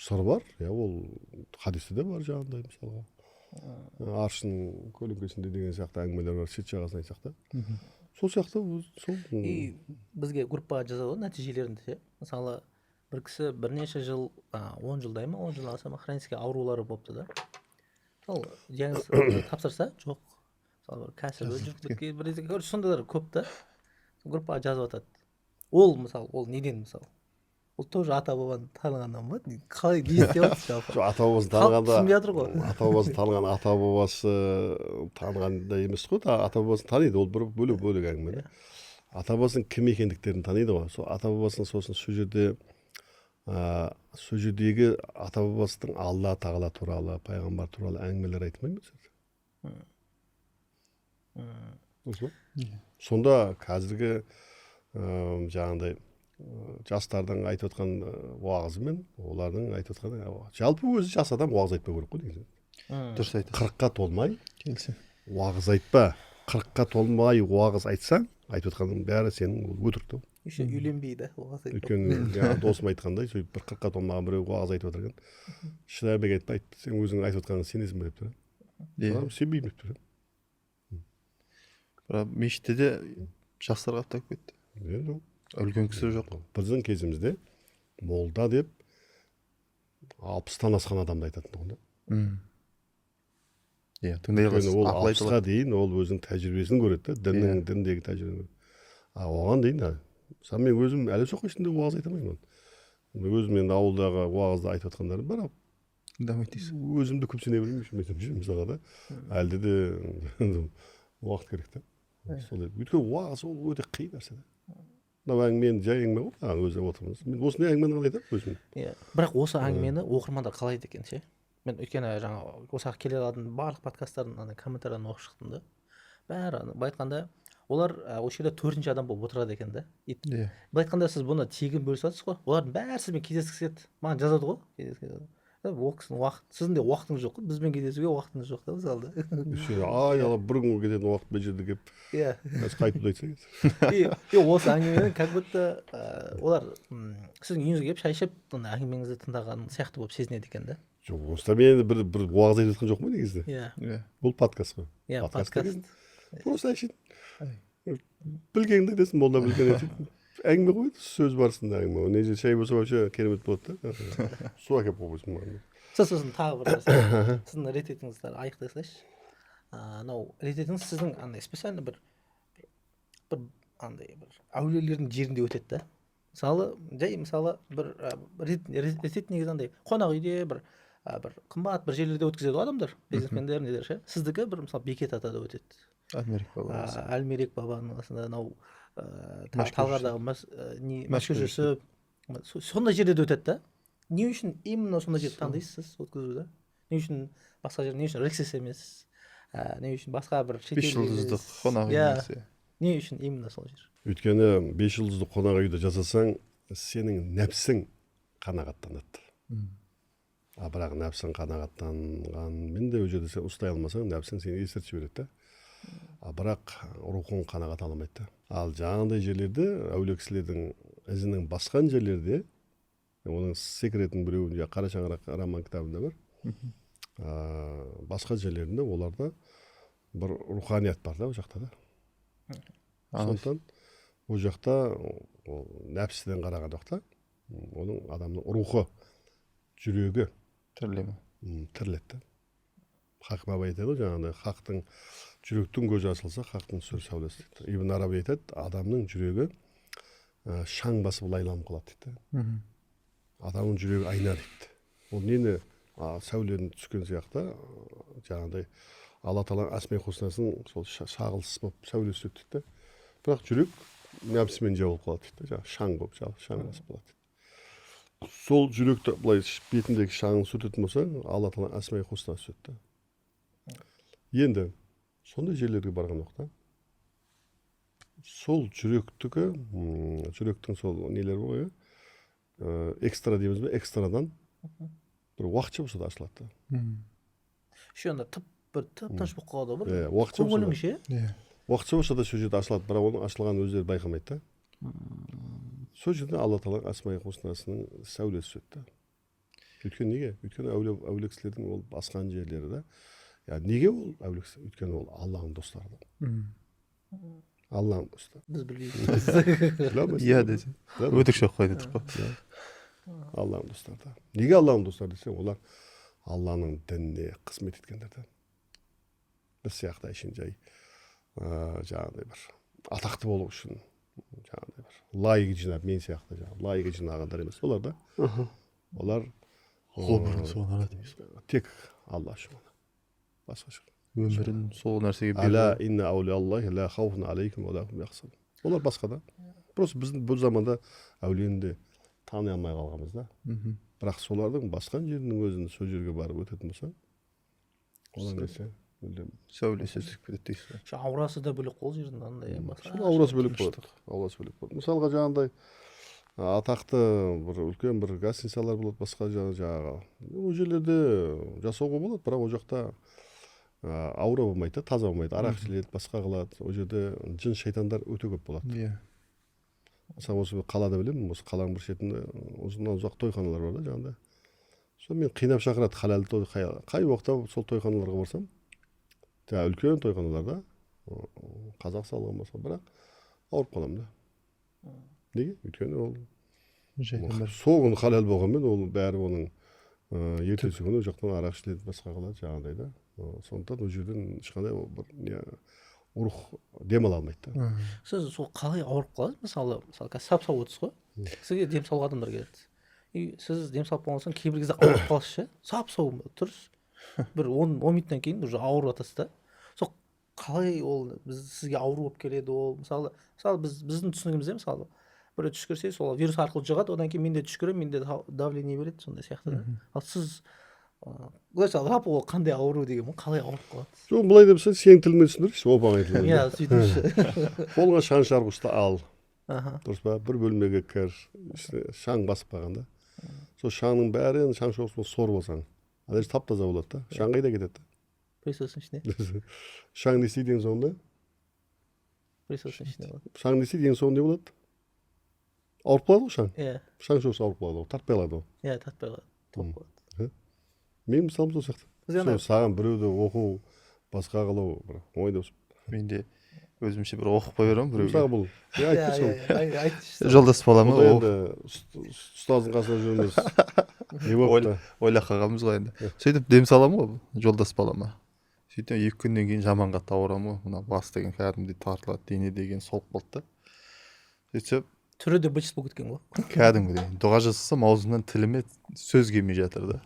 сыры бар, иә, ол хадисте де бар жаңағындай мысалға. Аршының көлеңкесінде деген сияқты әңгімелер бар, шет жағасын айтсақ та. Сол сияқты сол. И бізге группаға жазады ғой нәтижелерін ше. Мысалы бір кісі бірнеше жыл, 10 жылдай ма, 10 жылдан аса ма хронический аурулары болыпты да. Сол диагноз тапсырса, жоқ. Мысалы бір кәсібі жүріп кеткен, бір кезде сондайлар көп та. Группаға жазып жатады. Ол мысалы, ол неден мысалы? Ол тоже ата-бабаны танығаннан ба? Қалай не істеп жатсыз жалпы? Жоқ, ата-бабасын танығанда, түсінбей жатыр ғой. Ата-бабасын таныған, ата-бабасы танығанда емес қой, ата-бабасын таниды, ол бір бөлек әңгіме да. Ата-бабасының кім екендіктерін таниды ғой. Сол ата-бабасының сосын сол жерде сол жердегі ата-бабасының Алла тағала туралы, пайғамбар туралы әңгімелер айтмай ма сіз? Дұрыс па? Сонда қазіргі жаңағындай жастардың айтып отқан уағызы мен олардың айтып отқан жалпы өзі жас адам уағыз айтпау керек қой негізі. Дұрыс айтасыз. 40-қа толмай келісемін. Уағыз айтпа. 40-қа толмай уағыз айтсаң, айтып отқанның бәрі сенің ол өтірік та. Еще үйленбей да уағыз айтпау. Өйткені жаңағы досым айтқандай, сөйтіп бір 40-қа толмаған біреу уағыз айтып отыр екен. Шынайбек айтпайды, сен өзің айтып отқаныңа сенесің бе деп тұр. Иә. Сенбеймін деп тұр. Бірақ мешітте де жастар қаптап кетті. Енді үлкен кісі жоқ. Біздің кезімізде молда деп 60-тан асқан адамды айтатын тұғын да. Иә, тыңдай аласыз. Ол 60-қа дейін ол өзінің тәжірибесін көреді да, діннің, діндегі тәжірибені көреді. А оған дейін, мысалы мен өзім әлі соққы ішінде уағыз айта алмаймын. Өзім енді ауылдағы уағызды айтып жатқандарым бар, тыңдамайды дейсіз. Өзімді көп сене бермеймін, мысалға да. Әлде де уақыт керек та. Солай. Өйткені уағыз ол өте қиын нәрсе да. Мынау әңгіме енді жай әңгіме ғой, өзі отырмыз. Мен осындай әңгімені ғана айтамын өзім. Иә, бірақ осы әңгімені оқырмандар қалайды екен ше. Мен өйткені жаңа осы келе алатын барлық подкасттардың ана комментарийлерін оқып шықтым да. Бәрі былай айтқанда олар осы жерде төртінші адам болып отырады екен да. Иә. Былай айтқанда сіз бұны тегін бөлісіп жатырсыз ғой. Олардың бәрі сізбен кездескісі келеді. Маған жазады ғой. Ол кісінің уақыт, сіздің де уақытыңыз жоқ қой, бізбен кездесуге уақытыңыз жоқ та мысалы. Айналып бір күнге кететін уақыт мына жерде келіп. Иә. Қазір қайтып айтса. И осы әңгімені как будто олар сіздің үйіңізге келіп шай ішіп, әңгімеңізді тыңдаған сияқты болып сезінеді екен да. Жоқ, осыда мен енді бір уағыз айтып жатқан жоқпын ғой негізі. Иә. Иә. Бұл подкаст қой. Иә, подкаст. Просто әшейін білгеніңді айтасың, молда білгенін айтады. Әңгіме ғой, сөз барысында әңгіме. Не же шай болса вообще керемет болады да. Су әкеліп қойсын маған. Сосын тағы бір нәрсе. Сіздің ретритіңізді аяқтай салайыншы. Анау ретритіңіз сіздің андай специально бір андай бір әулиелердің жерінде өтеді да. Мысалы, жай мысалы бір ретрит негізі андай қонақ үйде бір қымбат бір жерлерде өткізеді ғой адамдар, бизнесмендер нелер ше. Сіздікі бір мысалы Бекет атада өтеді. Әлмерек баба. Әлмерек бабаның қасында анау Талғардағы Мәшһүр Жүсіп, сондай жерде де өтеді да. Не үшін именно сондай жерді таңдайсыз сіз өткізуді? Не үшін басқа жер, не үшін Рексес емес, не үшін басқа бір шетел 5 жұлдызды қонақ үй емес? Не үшін именно сол жер? Өйткені 5 жұлдызды қонақ үйде жасасаң, сенің нәпсің қанағаттанады. А бірақ нәпсің қанағаттанғанмен де ол жерде сен ұстай алмасаң, нәпсің сені естіртіп жібереді да. А бірақ рухың қанағат алмайды да. Ал жаңағындай жерлерде, әулие кісілердің ізінің басқан жерлерде, оның секретінің біреуі Қара шаңырақ роман кітабында бар. Басқа жерлерінде оларда бір руханият бар да ол жақта да. Сондықтан ол жақта ол нәпсіден қараған уақытта оның адамның рухы, жүрегі тіріле ме? Тіріледі да. Хақ баба айтады ғой, жаңағыдай хақтың жүректің көзі ашылса, хақтың түсер сәулесі дейді. Ибн Араби айтады, адамның жүрегі шаң басып лайланып қалады дейді. Адамның жүрегі айна дейді. Ол нені сәуленің түскен сияқты, жаңағыдай Алла тағаланың асмай хұснасының сол шағылысы болып сәулесі түседі дейді. Бірақ жүрек нәпсімен жабылып қалады дейді, жаңағы шаң болып, шаң басып қалады дейді. Сол жүректі былай бетіндегі шаңын сүртетін болсаң, Алла тағаланың асмай хұснасы түседі. Енді сондай жерлерге барған уақытта сол жүректікі, жүректің сол нелері бар ғой, экстра дейміз бе, экстрадан бір уақытша болса да ашылады. Еще анда тып бір тып-тыныш болып қалады ғой, бір уақытша болса көңілің ше. Уақытша болса да сол жерде ашылады, бірақ оның ашылғанын өздері байқамайды да. Сол жерде Алла тағаланың асмай хұснасының сәулесі түседі да. Өйткені неге? Өйткені әулие кісілердің ол басқан жерлері да. Я неге ол әулие кісі? Өйткені ол Алланың достары да. Алланың достары. Біз білмейміз. Иә десе. Өтірік жоқ қой дедік қой. Алланың достары да. Неге Алланың достары десе, олар Алланың дініне қызмет еткендер да. Біз сияқты әшейін жай жаңағыдай бір атақты болу үшін жаңағыдай бір лайк жинап, мен сияқты жаңағы лайк жинағандар емес олар да. Олар ғұмырын соған арнады дейсіз. Тек Алла үшін. Басқаша. Өмірін сол нәрсеге берді. Ала инна аулияллахи ла хауфун алейкум ва ла хум яхзанун. Олар басқа да. Просто біздің бұл заманда әулиені де тани алмай қалғанбыз да. Бірақ солардың басқан жерінің өзін сол жерге барып өтетін болсаң, олар нәрсе мүлдем сәулесі түсіп кетеді дейсіз. Шу аурасы да бөлек қой ол жердің андай басқа. Сол аурасы бөлек болады. Аурасы бөлек болады. Мысалға жаңағындай атақты бір үлкен бір гостиницалар болады, басқа жаңағы. Ол жерлерде жасауға болады, бірақ ол жақта аура болмайды, таза болмайды, арақ ішіледі, басқа қылады. Ол жерде жын шайтандар өте көп болады. Иә. Мысалы осы қалада білемін, осы қаланың бір шетінде ұзыннан ұзақ тойханалар бар да жаңағыдай. Сол мен қинап шақырады, халал той, қай уақытта сол тойханаларға барсам, жаңағы үлкен тойханаларда қазақ салған болса, бірақ ауырып қаламын да. Неге? Өйткені ол сол күні халал болғанмен ол бәрі оның ертесі күні ол жақтан арақ ішіледі, басқа қылады жаңағыдай да. Сондықтан ол жерден ешқандай бір не рух демала алмайды да. Сіз сол қалай ауырып қаласыз? Мысалы, қазір сап-сау отырсыз ғой. Сізге дем салуға адамдар келеді. И сіз дем салып болған соң кейбір кезде ауырып қаласыз ше. Сап-сау тұрсыз. Бір 10 минуттан кейін уже ауырып жатасыз да. Сол қалай ол біз сізге ауру болып келеді ол? Мысалы, біздің түсінігімізде мысалы Біреу түшкірсе, сол вирус арқылы жұғады, одан кейін мен де түшкіремін, менде давление береді, сондай сияқты да. Ал сіз былайша, жалпы ол қандай ауру деген ғой, қалай ауырып қалады? Жоқ, былай деп, сенің тіліңмен түсіндірейікші, оп оңай тілмен. Иә, сөйтіңізші. Қолыңа шаң шарғышты ал. Аха. Дұрыс па? Бір бөлмеге кір, ішіне шаң басып қалған да. Сол шаңның бәрін, шаң шоғысын сорып алсаң, ана жер тап таза болады да. Шаң қайда кетеді? Пылесостың ішіне. Шаң не істейді ең соңында? Пылесостың ішіне болады. Шаң не істейді ең соңында, не болады? Ауырып қалады ғой шаң. Иә. Шаң шоғысы ауырып қалады ғой, тартпай қалады ғой. Иә, тартпай қалады, толып қалады. Менің мысалым сол сияқты. Біз ана Сол саған біреуді оқу, басқа қылу бір оңай да. Мен де өзімше бір оқып қоя беремін біреуге. Мысалға, бұл иә, иә айтты сол. Иә, айтшы. Жолдас балама. Бұл да енді ұстаздың қасында жүрміз, не болыпты? Ойлап қалғанбыз ғой енді. Сөйтіп дем саламын ғой жолдас балама. Сөйтіп 2 күннен кейін жаман қатты ауырамын ғой. Мына бас деген кәдімгідей тартылады, дене деген солып қалды да. Сөйтсем, Түрі де быт болып кеткен ғой. Кәдімгідей дұға жасасам, аузымнан, тіліме сөз келмей жатыр да.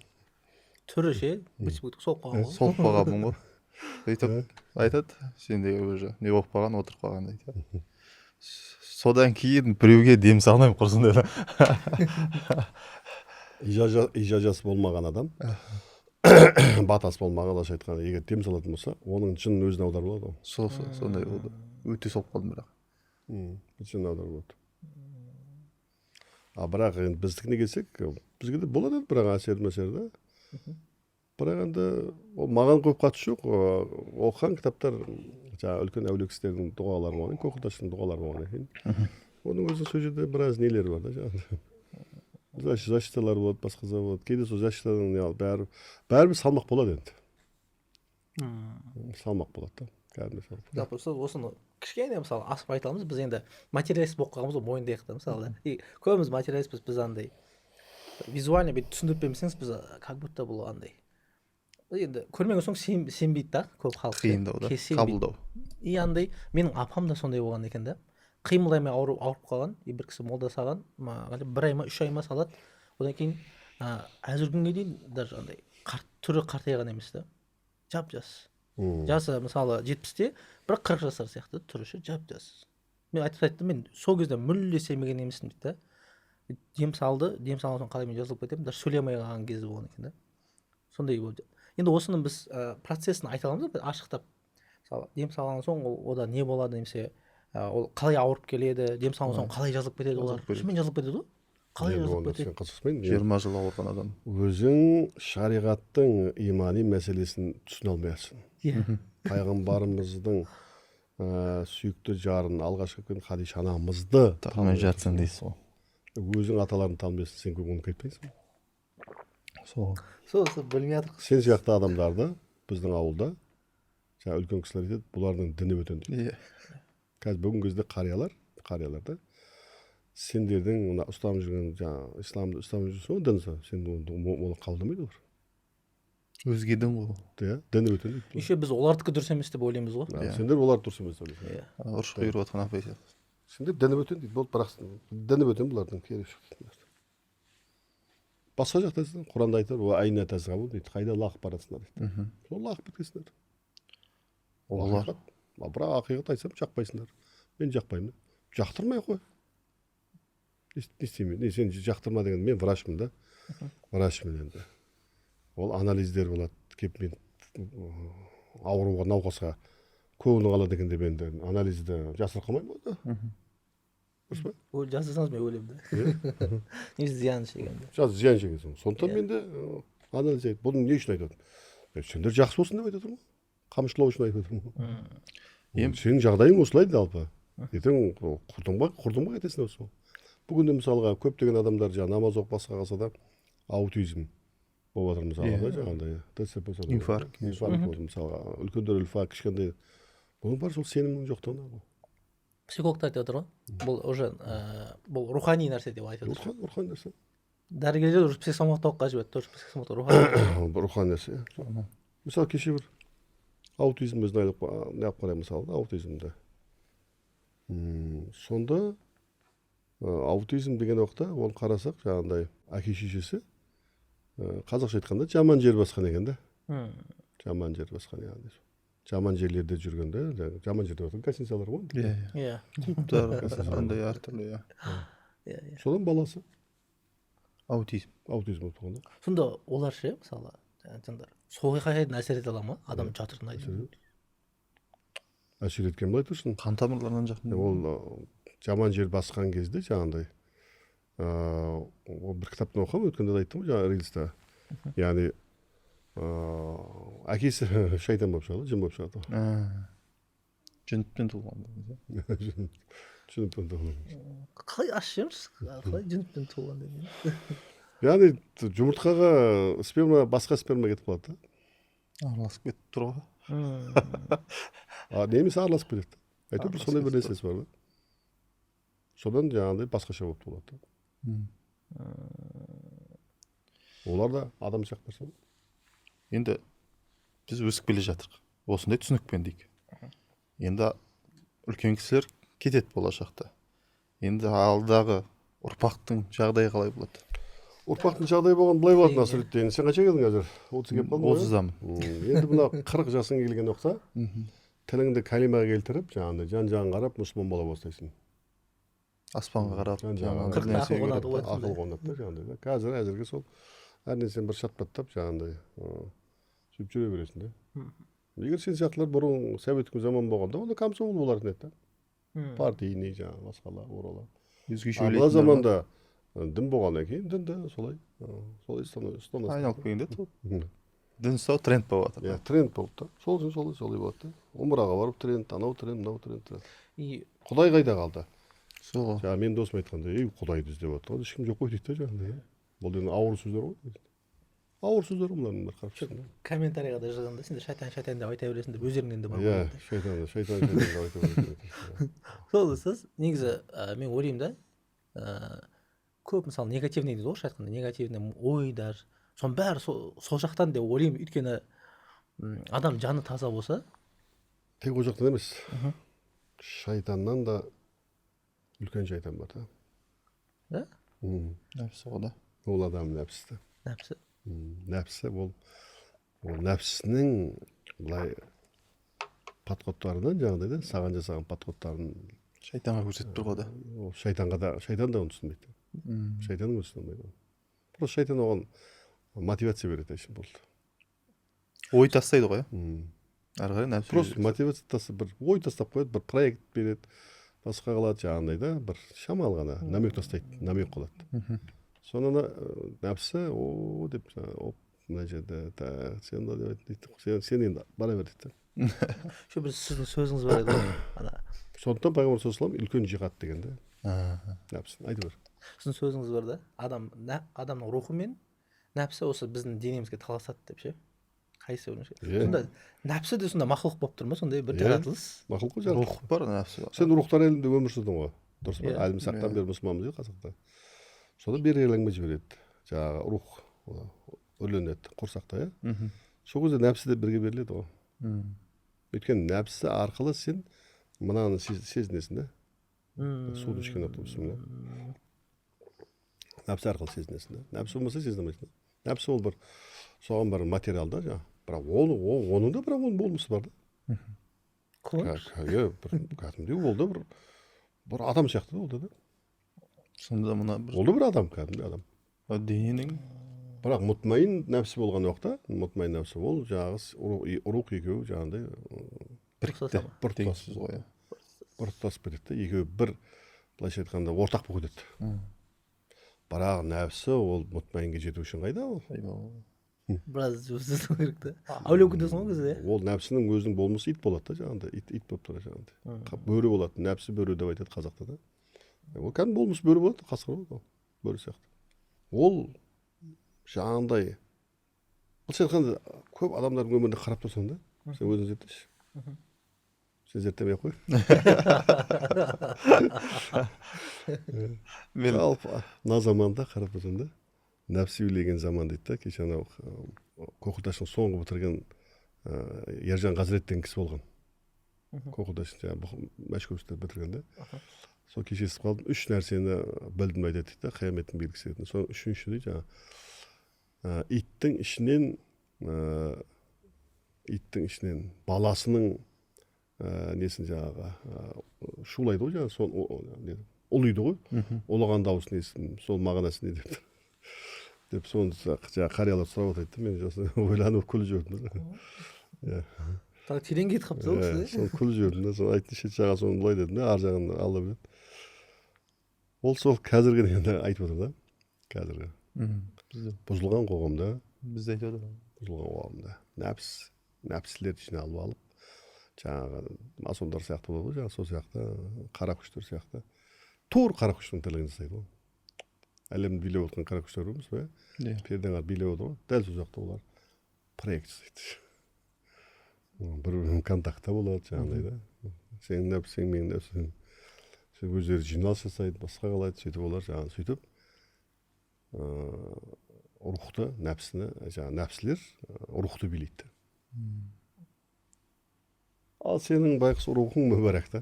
Түрі ше, быт болып солып қалған ғой. Солып қалғанмын ғой. Сөйтіп айтады: «Сенде уже не болып қалған, отырып қалған», — дейді. Содан кейін біреуге дем салмаймын, құрсын деді. Ижазасы болмаған адам, батасы болмаған, қазақша айтқанда, егер дем салатын болса, оның жынын өзіне аударып алады ғой. Сол сондай болды, өте солып қалдым бірақ. Жынын аударып алады. А бірақ енді біздікіне келсек, бізге де болады енді, бірақ әсер мәсер да. Бірақ енді ол маған көп қатысы жоқ. Оқыған кітаптар, жаңағы үлкен әулие кісілердің дұғалары болғаннан кейін, көкілташтың дұғалары болғаннан кейін, оның өзінің сол жерде біраз нелері бар да, жаңағы защиталар болады, басқа да болады. Кейде сол защитаның не, бәрі бәрібір салмақ болады енді. Салмақ болады да, кәдімгі салмақ. Жалпы ұстаз, осыны кішкене, мысалы, асып айта аламыз. Біз енді материалист болып қалғанбыз ғой, мойындайық та, мысалы да. И көбіміз материалистпіз. Біз андай визуально бүйтіп түсіндіріп бермесеңіз, біз как будто бұл андай енді көрмеген соң сенбейді да көп халық ше. Қиындау да. Сенбейді. Қабылдау. И андай менің апам да сондай болған екен да, қимылдай алмай ауру, ауырып қалған. И бір кісі, молда салған, бір ай ма, 3 ай ма салады. Одан кейін әзіргі күнге дейін даже андай қарт, түрі қартайған емес та, жап жас. Жасы, мысалы, 70-те, бірақ 40 жасар сияқты түрі ше, жап жас. Мен айтып айттым, мен сол кезде мүлде сенбеген емеспін дейді да. Дем салды, дем салған соң қалай мен жазылып кетемін, даже сөйлей алмай қалған кезі болған екен да. Сондай болды. Енді осыны біз процесін айта аламыз ба ашықтап? Мысалы, дем салған соң ол ода не болады немесе ол қалай ауырып келеді, дем салған соң қалай жазылып кетеді олар? Жазылып кетеді. Шынымен жазылып кетеді ғой, қалай Енді жазылып оны кетеді? сен қызықсың. 20 жыл ауырған адам. Өзің шариғаттың имани мәселесін түсіне алмай жатрсың. Пайғамбарымыздың сүйікті жарын, алғашқы күн Хадиша анамызды танымай жатсың дейсіз ғой. Өзің аталарын танымайсың, сен оны кетпейсің ғой. Сол. Сол білмей жатырмыз. Сен сияқты адамдарды біздің ауылда жаңа үлкен кісілер айтады: «Бұлардың діні бөтен», — дейді. Қазір бүгінгі кезде қариялар да, сендердің мына ұстанып жүрген жаңағы исламды ұстанып жүрсің ғой, дін, сен оны қабылдамайды олар. Өзге дін ғой ол. Иә, діні бөтен дейді. Еще біз олардікі дұрыс емес деп ойлаймыз ғой. А, сендер олар дұрыс емес деп ойлайсың. Иә. Ұршық үйіріп жатқан апай сияқты. Сендер діні бөтен дейді, болды, бірақ діні бөтен бұлардың, керегі жоқ дейді. Басқа жақта құранда айтады: «Уа айна тазғабун», — дейді, қайда лағып барасыңдар дейді. Сол лағып кеткенсіңдер. Олар Ақиқат. А бірақ ақиқат айтсам, жақпайсыңдар. Мен жақпаймын, жақтырмай ақ қой, не істеймін? Не, сен жақтырма деген, мен врачмын да, врачмын енді. Ол анализдер болады, келіп мен ауруға, науқасқа көңілі қалады екен деп енді анализді жасырып қалмаймын ғой да, дұрыс па? Жасасаңыз, мен өлемін да немесе зиян шегемін да. Жаз, зиян шегесің. Сондықтан Иә. мен де анализ айт, бұны не үшін айтып жатырмын? Сендер жақсы болсын деп айтып отырмын ғой, қамшылау үшін айтып отырмын ғой. Сенің жағдайың осылай жалпы, ертең құрдымға кетесің осы. Бүгінде, мысалға, көптеген адамдар жаңағы намаз оқып, басқа қалса да, аутизм болып жатыр, мысалға да, жаңағындай ДЦП сондай. Инфаркт. Инфаркт болды, мысалға, үлкендер инфаркт, кішкентай. Бұның бәрі сол сенімнің жоқтығынан ғой. Психологтар айтып отыр ғой, бұл уже бұл рухани нәрсе деп айтып отыр. Рухани нәрсе. Дәрігерлер уже психосоматологқа жіберді тоже, психосоматолог рухани. Рухани нәрсе, иә. Мысалы, кеше бір аутизм өзін ойлап, неғып қараймын, мысалы да, аутизмді. Сонда аутизм деген уақытта оны қарасақ, жаңағындай әке шешесі қазақша айтқанда жаман жер басқан екен да. Жаман жер басқан, яғни жаман жерлерде жүрген да, жаңағы жаман жерде отырған гостиницалар ғой. Иә. Иә. Клубтар андай әртүрлі, иә. Иә, иә. Содан баласы Аутизм. Аутизм болып туған да. Сонда олар ше, мысалы, жандар сол оқиға әсер ете ала ма адам жатырына? Әсер еткен былай тұрсын. Қан тамырларынан жақын. Ол жаман жер басқан кезде жаңағындай, ол бір кітаптан оқығанмын, өткенде де айттым ғой жаңағы рилста. Яғни әкесі шайтан болып шығады, жын болып шығады. Жүніппен туылған. Жүніппен туылған. Қалай, ашып жіберіңізші, қалай жүніппен туылған деген? Яғни жұмыртқаға сперма, басқа сперма кетіп қалады да. Араласып кетіп тұр ғой. Немесе араласып кетеді. Әйтеуір бір сондай бір нәрсесі бар да. Содан жаңағыдай басқаша болып туылады да. Олар да адам сияқты нәрсе ғой. Енді біз өсіп келе жатырық осындай түсінікпен дейік. Енді үлкен кісілер кетеді болашақта. Енді алдағы ұрпақтың жағдайы қалай болады? Ұрпақтың жағдайы болған былай болады, Насреддин. Сен қанша келдің қазір? 30 келіп қалдың ғой? 30-дамын. Енді мына 40 жасың келген уақытта тіліңді кәлимаға келтіріп, жаңағындай жан жағын қарап, мұсылман бола бастайсың. Аспанға қарап, жан жағын бір нәрсеге ақыл қарап. қонады ғой. Ақыл қонады да жаңағындай да. Қазір әзірге сол әр нәрсені бір шатпақтап жаңағындай сөйтіп жүре бересің да. Егер сен сияқтылар бұрын совет заман болғанда, онда комсомол болатын еді да. Партийный, жаңағы басқалар, оралар. Өзгеше А мына ойлайтындар ма? заманда дін болғаннан кейін дінді солай солай ұстанасың. Айналып келгенде сол дін ұстау тренд болып жатыр. Иә, тренд болды да. Сол үшін солай болады да. Умраға барып тренд, анау тренд, мынау тренд, тренд. И Құдай қайда қалды? Сол. Жаңа менің досым айтқандай, ей, құдайды іздеп жатыр ғой, ешкім жоқ қой дейді да жаңағыдай. Иә. Бұл енді ауыр сөздер ғой. Ауыр сөздер ғой мыналардың бәрі, қарап шықсаң да. Комментарийға да жазған да, сендер шайтан шайтан деп айта бересің деп, өздеріңнен де бар Иә, ғой. шайтан, шайтан, шайтан деп айта береді. Сол сіз негізі, мен ойлаймын да, көп, мысалы, негативный дейді ғой, орысша айтқанда, негативный ойдар, соның бәрі сол жақтан деп ойлаймын. Өйткені адам жаны таза болса. Тек ол жақтан емес. Шайтаннан да үлкен шайтан бар да. Да? Нәпсі ғой да. Ол адам нәпсісі. Нәпсі. Нәпсі ол нәпсісінің былай подходтарынан, жаңағыдай да, саған жасаған подходтарын шайтанға көрсетіп тұр ғой да. Ол шайтанға да, шайтан да оны түсінбейді. Шайтан өзі түсіне алмайды оны. Просто шайтан оған мотивация береді, әшейін болды. Ой тастайды ғой, иә? Әрі қарай нәпсі Просто мотивация тастап, бір ой тастап қояды, бір проект береді, басқа қылады жаңағындай да, бір шамалы ғана намек тастайды, намек қылады. Соны ана нәпсі о деп жаңағы, оп, мына жерде так, сен мына деп айтты дейді, сен енді бара бер дейді да. Еще бір сіздің сөзіңіз бар еді ғой ана. Сондықтан пайғамбар саллаллаху алейхи вассалам үлкен жихад деген да. Нәпсіні айта бер. Сіздің сөзіңіз бар да, адам, адамның рухы мен нәпсі осы біздің денемізге таласады деп ше, қайсы бірінші? Иә. Сонда нәпсі де сонда мақұлық болып тұр ма, сондай бір Иә. жаратылыс? Мақұлық қой, жаратылыс. Рух бар, нәпсі бар. Сен рухтар әлемінде өмір сүрдің ғой, дұрыс па? Иә. Әлімсақтан Иә. бері мұсылманбыз дейді қазақта. Соны бері әлемге жібереді жаңағы рух, үрленеді құрсақта, иә. Сол кезде нәпсі де бірге беріледі ғой. Өйткені нәпсі арқылы сен мынаны сезінесің да. Суды ішкен уақытта, бісміллә, нәпсі арқылы сезінесің да. Нәпсі болмаса сезіне алмайсың да. Нәпсі ол бір соған бір материал да жаңағы. Бірақ оның да, бірақ оның болмысы бар да. Иә, бір кәдімгідей ол да бір адам сияқты да ол да. Сонда мына бір Ол да бір адам, кәдімгідей адам. Дененің Бірақ мұтмайын нәпсі болған уақытта, мұтмайын нәпсі ол жаңағы рух екеуі жаңағындай бірікті, бір тұтас теңсіз ғой, иә. бір тұтасып кетеді да, екеуі бір, былайша айтқанда, ортақ болып кетеді. Бірақ нәпсі ол мұтмайынға жету үшін қайда ол? Біраз жұмыс жасау керек та, әулие болып кетесің ғой ол кезде, иә? Ол нәпсінің өзінің болмысы ит болады да жаңағындай, ит болып тұрады жаңағындай. Бөрі болады, нәпсі бөрі деп айтады қазақта да. Ол кәдімгі болмысы бөрі болады, қасқыр болады ол, бөрі сияқты. Ол жаңағындай, былайша айтқанда, көп адамдардың өміріне қарап тұрсаң да, сен өзің зерттеші. Сен зерттемей ақ қой. Мен Жалпы мына заманда қарап тұрсаң да, нәпсі билеген заман дейді да. Кеше анау Көкілташтың соңғы бітірген Ержан Ғазірет деген кісі болған. Көкілташтың жаңағы Мәшкөпті бітірген да. Сол кеше естіп қалдым, үш нәрсені білдім айтады дейді да, қияметтің белгісі ретінде. Соның үшінші дейді жаңағы, иттің ішінен, иттің ішінен баласының, несін жаңағы, шулайды ғой жаңағы, соны, не, Ұлиды ғой. Ұлыған дауысын естідім, сол мағынасы не деп. Деп соны жаңағы қариялар сұрап отырады да, мен сосын ойланып күліп жібердім да. Иә. Так терең кетіп қалыпсыз ғой Иә, кісі. Соны күліп жібердім да, соны айттым, шет жаға соны былай дедім да, ар жағын Алла біледі. Ол сол қазіргі енді айтып отыр да, қазіргі. Бізде Бұзылған қоғамда, бізде айтып отыр. Бұзылған қоғамда нәпсілерді жиналып алып, жаңағы масондар сияқты болады ғой, жаңағы сол сияқты қара күштер сияқты, тур қара күштің тірлігін жасайды ғой. Әлемді билеп отырған қара күштер бар емес пе? Иә. Перден қарап билеп отыр ғой. Дәл сол сияқты олар проект жасайды. Бір бірімен контактта болады жаңағыдай да. Сенің нәпсің, менің нәпсім. Сөйтіп өздері жиналыс жасайды, басқа қалайды, сөйтіп олар жаңағы сөйтіп рухты, нәпсіні, жаңағы нәпсілер рухты билейді. Ал сенің байғұс рухың мүбәрәк та.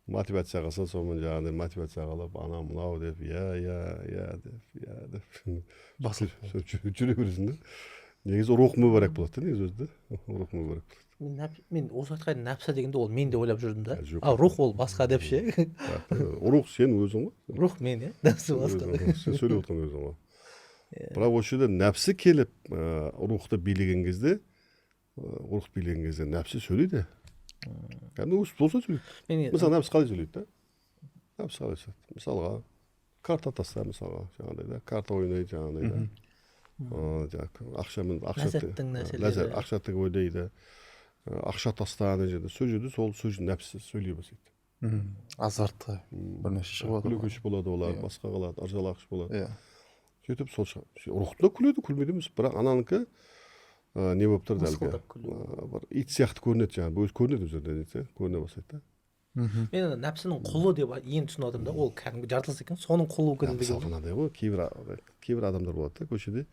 Мотивация қалса, сонымен жаңағыдай мотивация қалып, анау мынау деп, иә, иә, иә деп, иә деп. Басылып. Сөйтіп жүре бересің да. Негізі рух мүбәрәк болады да, негізі өзі да. Рух мүбәрәк болады. Мен осы уақытқа дейін нәпсі дегенде ол мен деп ойлап жүрдім да. Жоқ. А рух ол басқа деп ше. Рух сен өзің ғой. Рух мен, иә. Нәпсі басқа. Өзің, сен сөйлеп отырған өзің ғой. Бірақ осы жерде нәпсі келіп, рухты билеген кезде, рух билеген кезде нәпсі сөйлейді. Кәдімгі өстіп болса сөйлейді. Мен Мысалы, нәпсі қалай сөйлейді да? Нәпсі қалай сөйлейді? Мысалға, карта таста, мысалға, жаңағыдай да, карта ойнайды жаңағыдай да. Жаңағы ақшамен, ақша Ләззаттың нәрселері. Ләззат, ақша тігіп ойнайды. Ақша таста ана жерде, сол жерде сол сөз нәпсі сөйлей бастайды. Азартқа бірнәрсе шығып жатыр. Күлкіш болады олар, Иә. басқа қалады, ыржалақш болады. Иә. Сөйтіп сол рухты да күледі, күлмейді емес, бірақ ананікі не болып тұрды әлгі? Мысқылдап күлу. Бір ит сияқты көрінеді жаңағы, өзі көрінеді өздеріне, дейді, көріне бастайды да. Мен ана нәпсінің құлы деп енді түсініп отырмын да, ол кәдімгі жаратылыс екен, соның құлы болып кетеді деген. Мысалға мынандай ғой, кейбір адамдар болады да, көшеде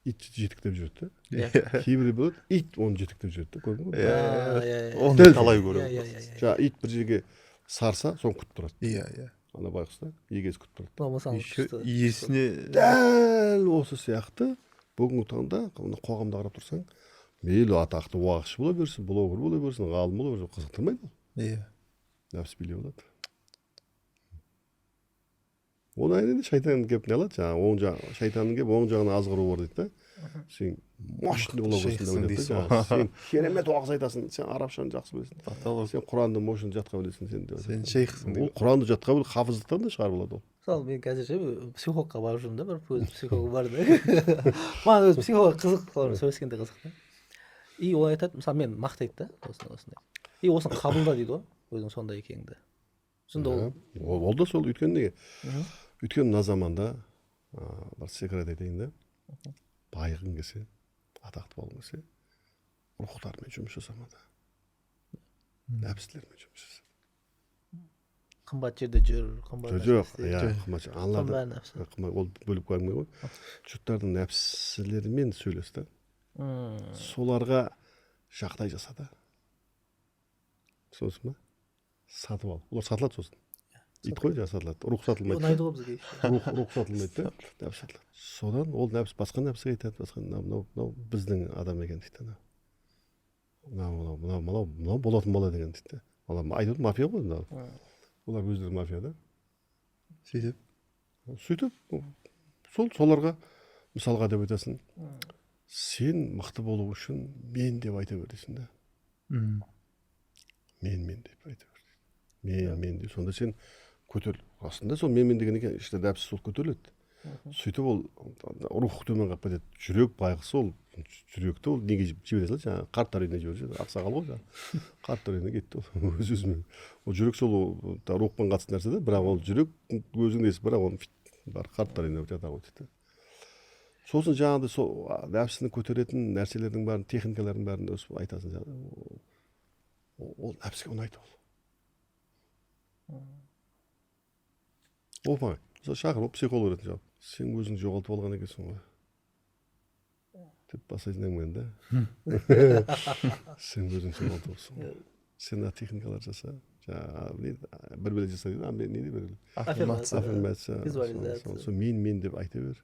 ит жетектеп жүреді да. Иә. Кейбірі болады, ит оны жетектеп жүреді да, көрдің ғой? Иә. Иә, иә. Оны Дәл талай Иә, көремін. иә, иә, иә. Жаңағы ит бір жерге сарса, соны күтіп тұрады. Иә, иә. Ана байғұс та, егесі күтіп тұрады. Мынау мысалы Еще күшті. иесіне Дәл осы сияқты бүгінгі таңда мына қоғамда қарап тұрсаң, мейлі атақты уағызшы бола берсін, блогер бола берсін, ғалым бола берсін, қызықтырмайды ол. Иә. Нәпсі билеп алады. Оны әрине шайтан келіп не алады, жаңағы оң жақ, шайтанның келіп оң жағына азғыру бар дейді да. Сен мощный бола берсін деп Шейхсің айтады да, дейсің жаңағы. ғой. Сен керемет уағыз айтасың, сен арабшаны жақсы білесің. Потолок. Сен Құранды мощный жатқа білесің сен деп Сен айтады. шейхсің Ол дейді. Құранды жатқа біліп, хафиздықтан да шығарып алады ол. Мысалы мен қазір ше психологқа барып жүрмін да, бір өзім психолог бар да. Маған өзі психолог қызық, солармен сөйлескенде қызық та. И ол айтады, мысалы мен мақтайды да, осындай осындай. И осыны қабылда дейді ғой, өзің сондай екеніңді. Сонда ол Ол да сол, өйткені неге? Өйткені мына заманда, бір секрет айтайын да, байығың келсе, атақты болғың келсе, рухтармен жұмыс жасама да. Нәпсілермен жұмыс жаса. Қымбат жерде жүр, қымбат нәрсе Жоқ, істе. иә, Жоқ. қымбат жер. Соның Аналарды бәрі нәпсі. қымбат, ол бөліп әңгіме ғой. Жұрттардың нәпсілерімен сөйлес та. Соларға жағдай жаса да. Түсінесің ба? Сатып ал. Олар сатылады сосын. Ит қой, жаңағы сатылады. Рух сатылмайды. Ұнайды ғой бізге еще. Рух сатылмайды да, нәпсі сатылады. Содан ол нәпсі басқа нәпсіге айтады, басқа мынау, мынау, мынау біздің адам екен дейді анау. Мынау, мынау, мынау, мынау, мынау болатын бала деген дейді да. Олар айтып отыр, мафия ғой мынау. Олар өздері мафия да. Сөйтіп. Сөйтіп сол соларға мысалға деп айтасың. Сен мықты болу үшін мен деп айта бер дейсің да. Мен, мен деп айта бер. Мен, мен деп. Сонда сен көтер. Расында сол мен, мен деген екен, іште нәпсі сол көтеріледі. Сөйтіп ол рух төмен қалып кетеді. Жүрек байғұс ол жүректі ол неге жібере салады, жаңағы қарттар үйіне жібере салады. Ақсақал ғой жаңағы. Қарттар үйіне кетті ол өз өзімен. Ол жүрек сол рухпен қатысты нәрсе да, бірақ ол жүрек өзінің несі, бірақ оны бар қарттар үйіне жата қойды да. Сосын жаңағыдай сол нәпсіні көтеретін нәрселердің бәрін, техникалардың бәрін өсіп айтасың жаңағы. Ол нәпсіге ұнайды ол. Оп-оңай. Мысалы шақырып психолог ретінде жауап. Сен өзіңді жоғалтып алған екенсің ғой. Деп бастайтын әңгімені да. Сен өзіңді жоғалтып алыпсың ғой. Сен мына техникалар жаса, жаңағы не, бір бөле жаса дейді, не дейді бір бөле? Аффирмация. Аффирмация. Визуализация. Сол мен, мен деп айта бер.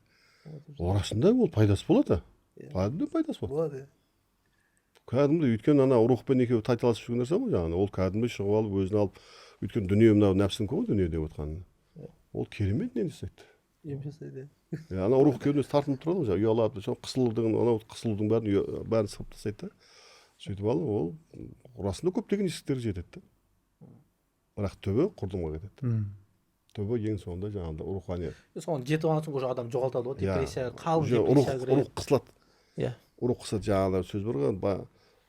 Арасында ол пайдасы болады. Кәдімгідей пайдасы болады. Болады, иә. Кәдімгідей, өйткені ана рухпен екеуі тайталасып жүрген нәрсе ғой жаңағы. Ол кәдімгідей шығып алып, өзін алып, Өйткені дүние мынау нәпсінікі ғой, дүние деп отқан. Ол керемет нені жасайды. Ем жасайды. Иә, ана рух кеудесі тартынып тұрады ғой, жаңағы ұялады, сол қысылудың, анау қысылудың бәрін, бәрін сығып тастайды да. Сөйтіп алып, ол расында көптеген жетістіктерге жетеді да. Бірақ түбі құрдымға кетеді. Түбі ең соңында жаңағыдай руханият. Соған жетіп алған соң уже адам жоғалтады ғой, депрессия, қалың депрессия кіреді. Рух қысылады. Иә. Рух қысылады, жаңағыдай сөз бар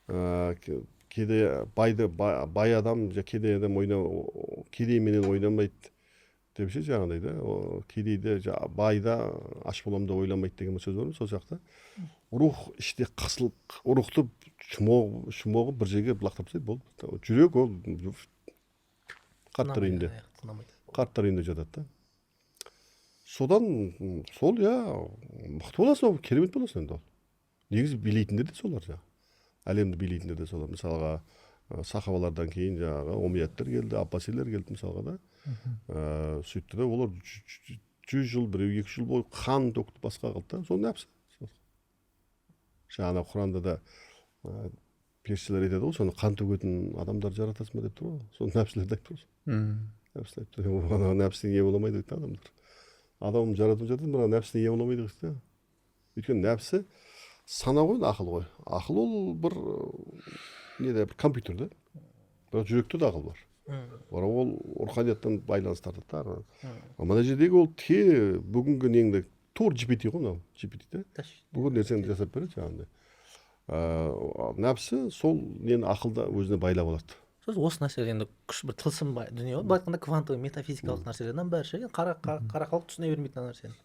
ғой, кейде байды бай адам, кедей адам ойнау, кедейменен ойнамайды деп ше жаңағыдай да. Кедейді байда аш боламын деп ойламайды деген сөз бар ма, сол сияқты. Рух іште қысылып, рухты шұмоғып бір жерге лақтырып тастайды, болды. Жүрек ол қарттар үйінде. Қарттар үйінде жатады да. Содан сол, иә, мықты боласың, ол керемет боласың енді ол. Негізі билейтіндер де солар жаңағы. Әлемді билейтіндер де солар. Мысалға, сахабалардан кейін жаңағы омияттар келді, аббасилер келді мысалға да. Сөйтті де олар 100 жыл, біреу 200 жыл бойы қан төкті, басқа қылды да. Сол нәпсі. Жаңағы Құранда да періштелер айтады ғой, соны қан төгетін адамдар жаратасың ба деп тұр ғой. Соны нәпсілерді айтып тұр. Нәпсілер айтып тұр. Ана нәпсіне ие бола алмайды дейді адамдар. Адам жаратып жатыр, бірақ нәпсіне ие бола алмайды дейді. Өйткені нәпсі сана ғой, ақыл ғой. Ақыл ол бір неде, бір компьютер да. Бірақ жүректе де ақыл бар. Бірақ ол руханияттан байланыс тартады да. Мына жердегі ол те бүгінгі неңді тур GPT ғой мынау, GPT да. Бүгін ертең жасап береді жаңағындай. Нәпсі сол нені ақылда өзіне байлап алады. Сосын осы нәрселер енді күш бір тылсым дүние ғой. Былай айтқанда квантовый метафизикалық нәрселердің бәрі ше. Қара халық түсіне бермейтін нәрсені.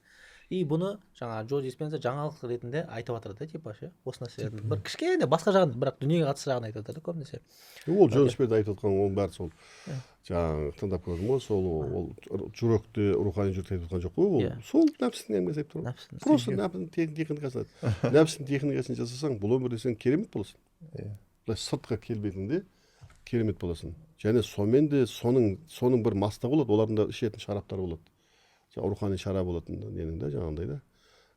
И бұны жаңа Джо Диспенза жаңалық ретінде айтып жатыр да, типа ше. Осы нәрселердің бір кішкене басқа жағын, бірақ дүниеге қатысты жағын айтып жатыр да көбінесе. Ол Джо Диспенза айтып жатқан оның бәрі сол. Жаңағы тыңдап көрдім ғой, сол ол жүректі, рухани жүректі айтып жатқан жоқ қой, ол сол нәпсінің әңгімесі айтып тұр ғой. Просто нәпсінің техникасын. Нәпсінің техникасын жасасаң, бұл өмірде сен керемет боласың. Былай сыртқа келбетіңде керемет боласың. Және сонымен де соның бір мастығы болады, олардың да ішетін шараптары болады. Рухани шара болатын ненің да, жаңағындай да.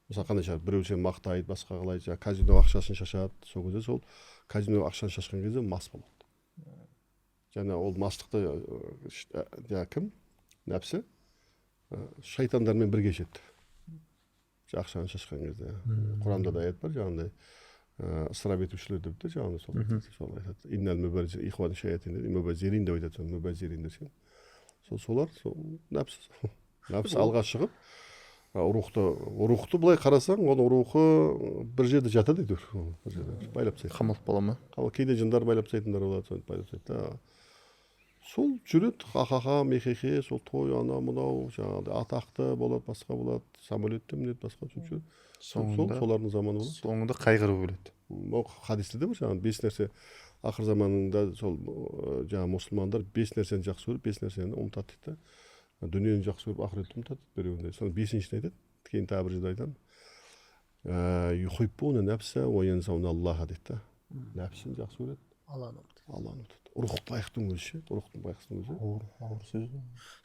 Мысалы қандай шара, біреу сені мақтайды, басқа қалай, жаңа казино ақшасын шашады, сол кезде сол казино ақшаны шашқан кезде мас болады. Және ол мастықты жаңа кім? Нәпсі шайтандармен бірге ішеді. Ақшаны шашқан кезде. Құранда да аят бар, жаңағындай ысырап етушілер деп те жаңағындай сол айтады. Иннал мубаззир ихван шаятин деп, мубаззирин деп айтады, сол мубаззирин десең. Сол солар, сол нәпсі. Нәпсі алға шығып, рухты былай қарасаң, оның рухы бір жерде жатады әйтеуір. Бір жерде байлап тастайды. Қамалып бала ма? Қамалып, кейде жындар байлап тастайтындар болады, соны байлап тастайды да. Сол жүреді, ха-ха-ха, мехе-хе, сол той, ана мынау, жаңағыдай атақты болады, басқа болады, самолетте мінеді, басқа сөйтіп жүреді. Сол солардың заманы болады. Соңында қайғырып өледі. Ол хадисте де бар, жаңағы 5 нәрсе ақыр заманында сол жаңағы мұсылмандар 5 нәрсені жақсы көріп, 5 нәрсені ұмытады дейді да. Дүниені жақсы көріп, ақыретті ұмытады біреуінде. Соны 5-шісін айтады, кейін тағы бір жерде айтамын. Юхиббуна нәпса уа янсауна Аллаха дейді да. Нәпсін жақсы көреді, Алланы ұмытады. Алланы ұмытады. Рух байлықтың өзі ше, рухтың байлықтың өзі. Ауыр, ауыр сөз.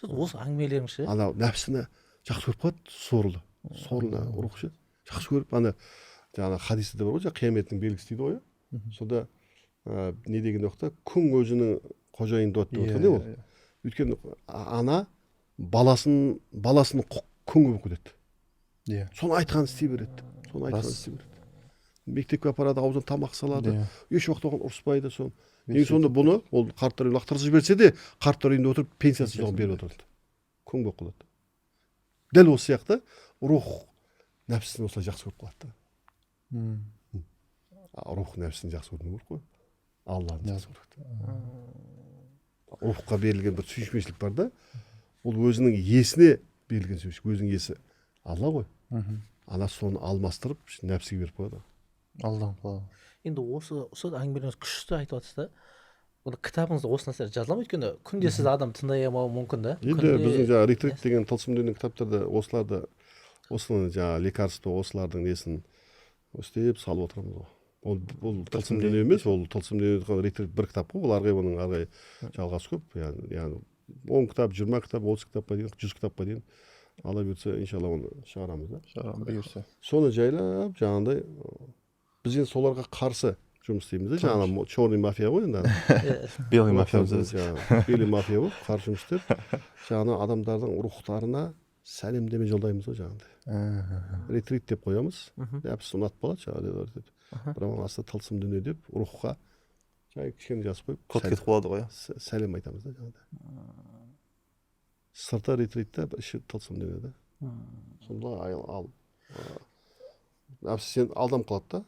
Сосын осы әңгімелерің ше. Анау нәпсіні жақсы көріп қояды, сорлы. Сорлы рух ше. Жақсы көріп, ана жаңағы хадисте де бар ғой, жаңағы қияметтің белгісі дейді ғой. Сонда не деген уақытта күн өзінің қожайынын туады деп отқан не ол? Өйткені ана баласын күн болып кетеді. Иә. Соны айтқанын істей береді. Соны айтқанын істей береді. Мектепке апарады, аузына тамақ салады. Еш уақытта оған ұрыспайды сон. Ең соңында бұны ол қарттар үйіне лақтырып жіберсе де, қарттар үйінде отырып пенсиясын соған беріп отырады. Күн болып қалады. Дәл осы сияқты рух нәпсісін осылай жақсы көріп қалады да. Рух нәпсісін жақсы көрмеу керек қой. Алланы жақсы көреді. Рухқа берілген бір сүйіспеншілік бар да. Ол өзінің иесіне берілген сүйіспеншілік, өзінің иесі Алла ғой. Ана соны алмастырып нәпсіге беріп қояды. Алданып қалады. Енді осы әңгімелеріңіз күшті айтып жатсыз да. Онда кітабыңызда осы нәрселер жазыла ма? Өйткені күнде сіз адам тыңдай алмауы мүмкін да. Енді біздің жаңағы ретрит деген тылсым дүниенің кітаптарда осыларды, осыны жаңағы лекарство, осылардың несін істеп салып отырамыз ғой. Ол тылсым дүние емес, ол тылсым дүние ретрит бір кітап қой, ол ары қарай оның ары қарай жалғасы көп. Яғни 10 кітап, 20 кітап, 30 кітапқа дейін, 100 кітапқа дейін Алла бұйыртса, иншалла оны шығарамыз да. Шығарамыз, бұйырса. Соны жайлап жаңағындай біз енді соларға қарсы Жұмыс істейміз да, жаңағы черный мафия ғой енді. Белый мафия. Белый мафия болып қарсы жұмыс істеп, жаңағы адамдардың рухтарына сәлемдеме жолдаймыз ғой жаңағыдай. Ретрит деп қоямыз. Нәпсі ұнатып қалады жаңағы. Бірақ оның астында тылсым дүние деп рухқа жай кішкене жазып қойып, код кетіп қалады ғой. Сәлем айтамыз да жаңағыдай. Сырты ретритте, іші тылсым дүние да. Сонда ал нәпсі сен алданып қалады да.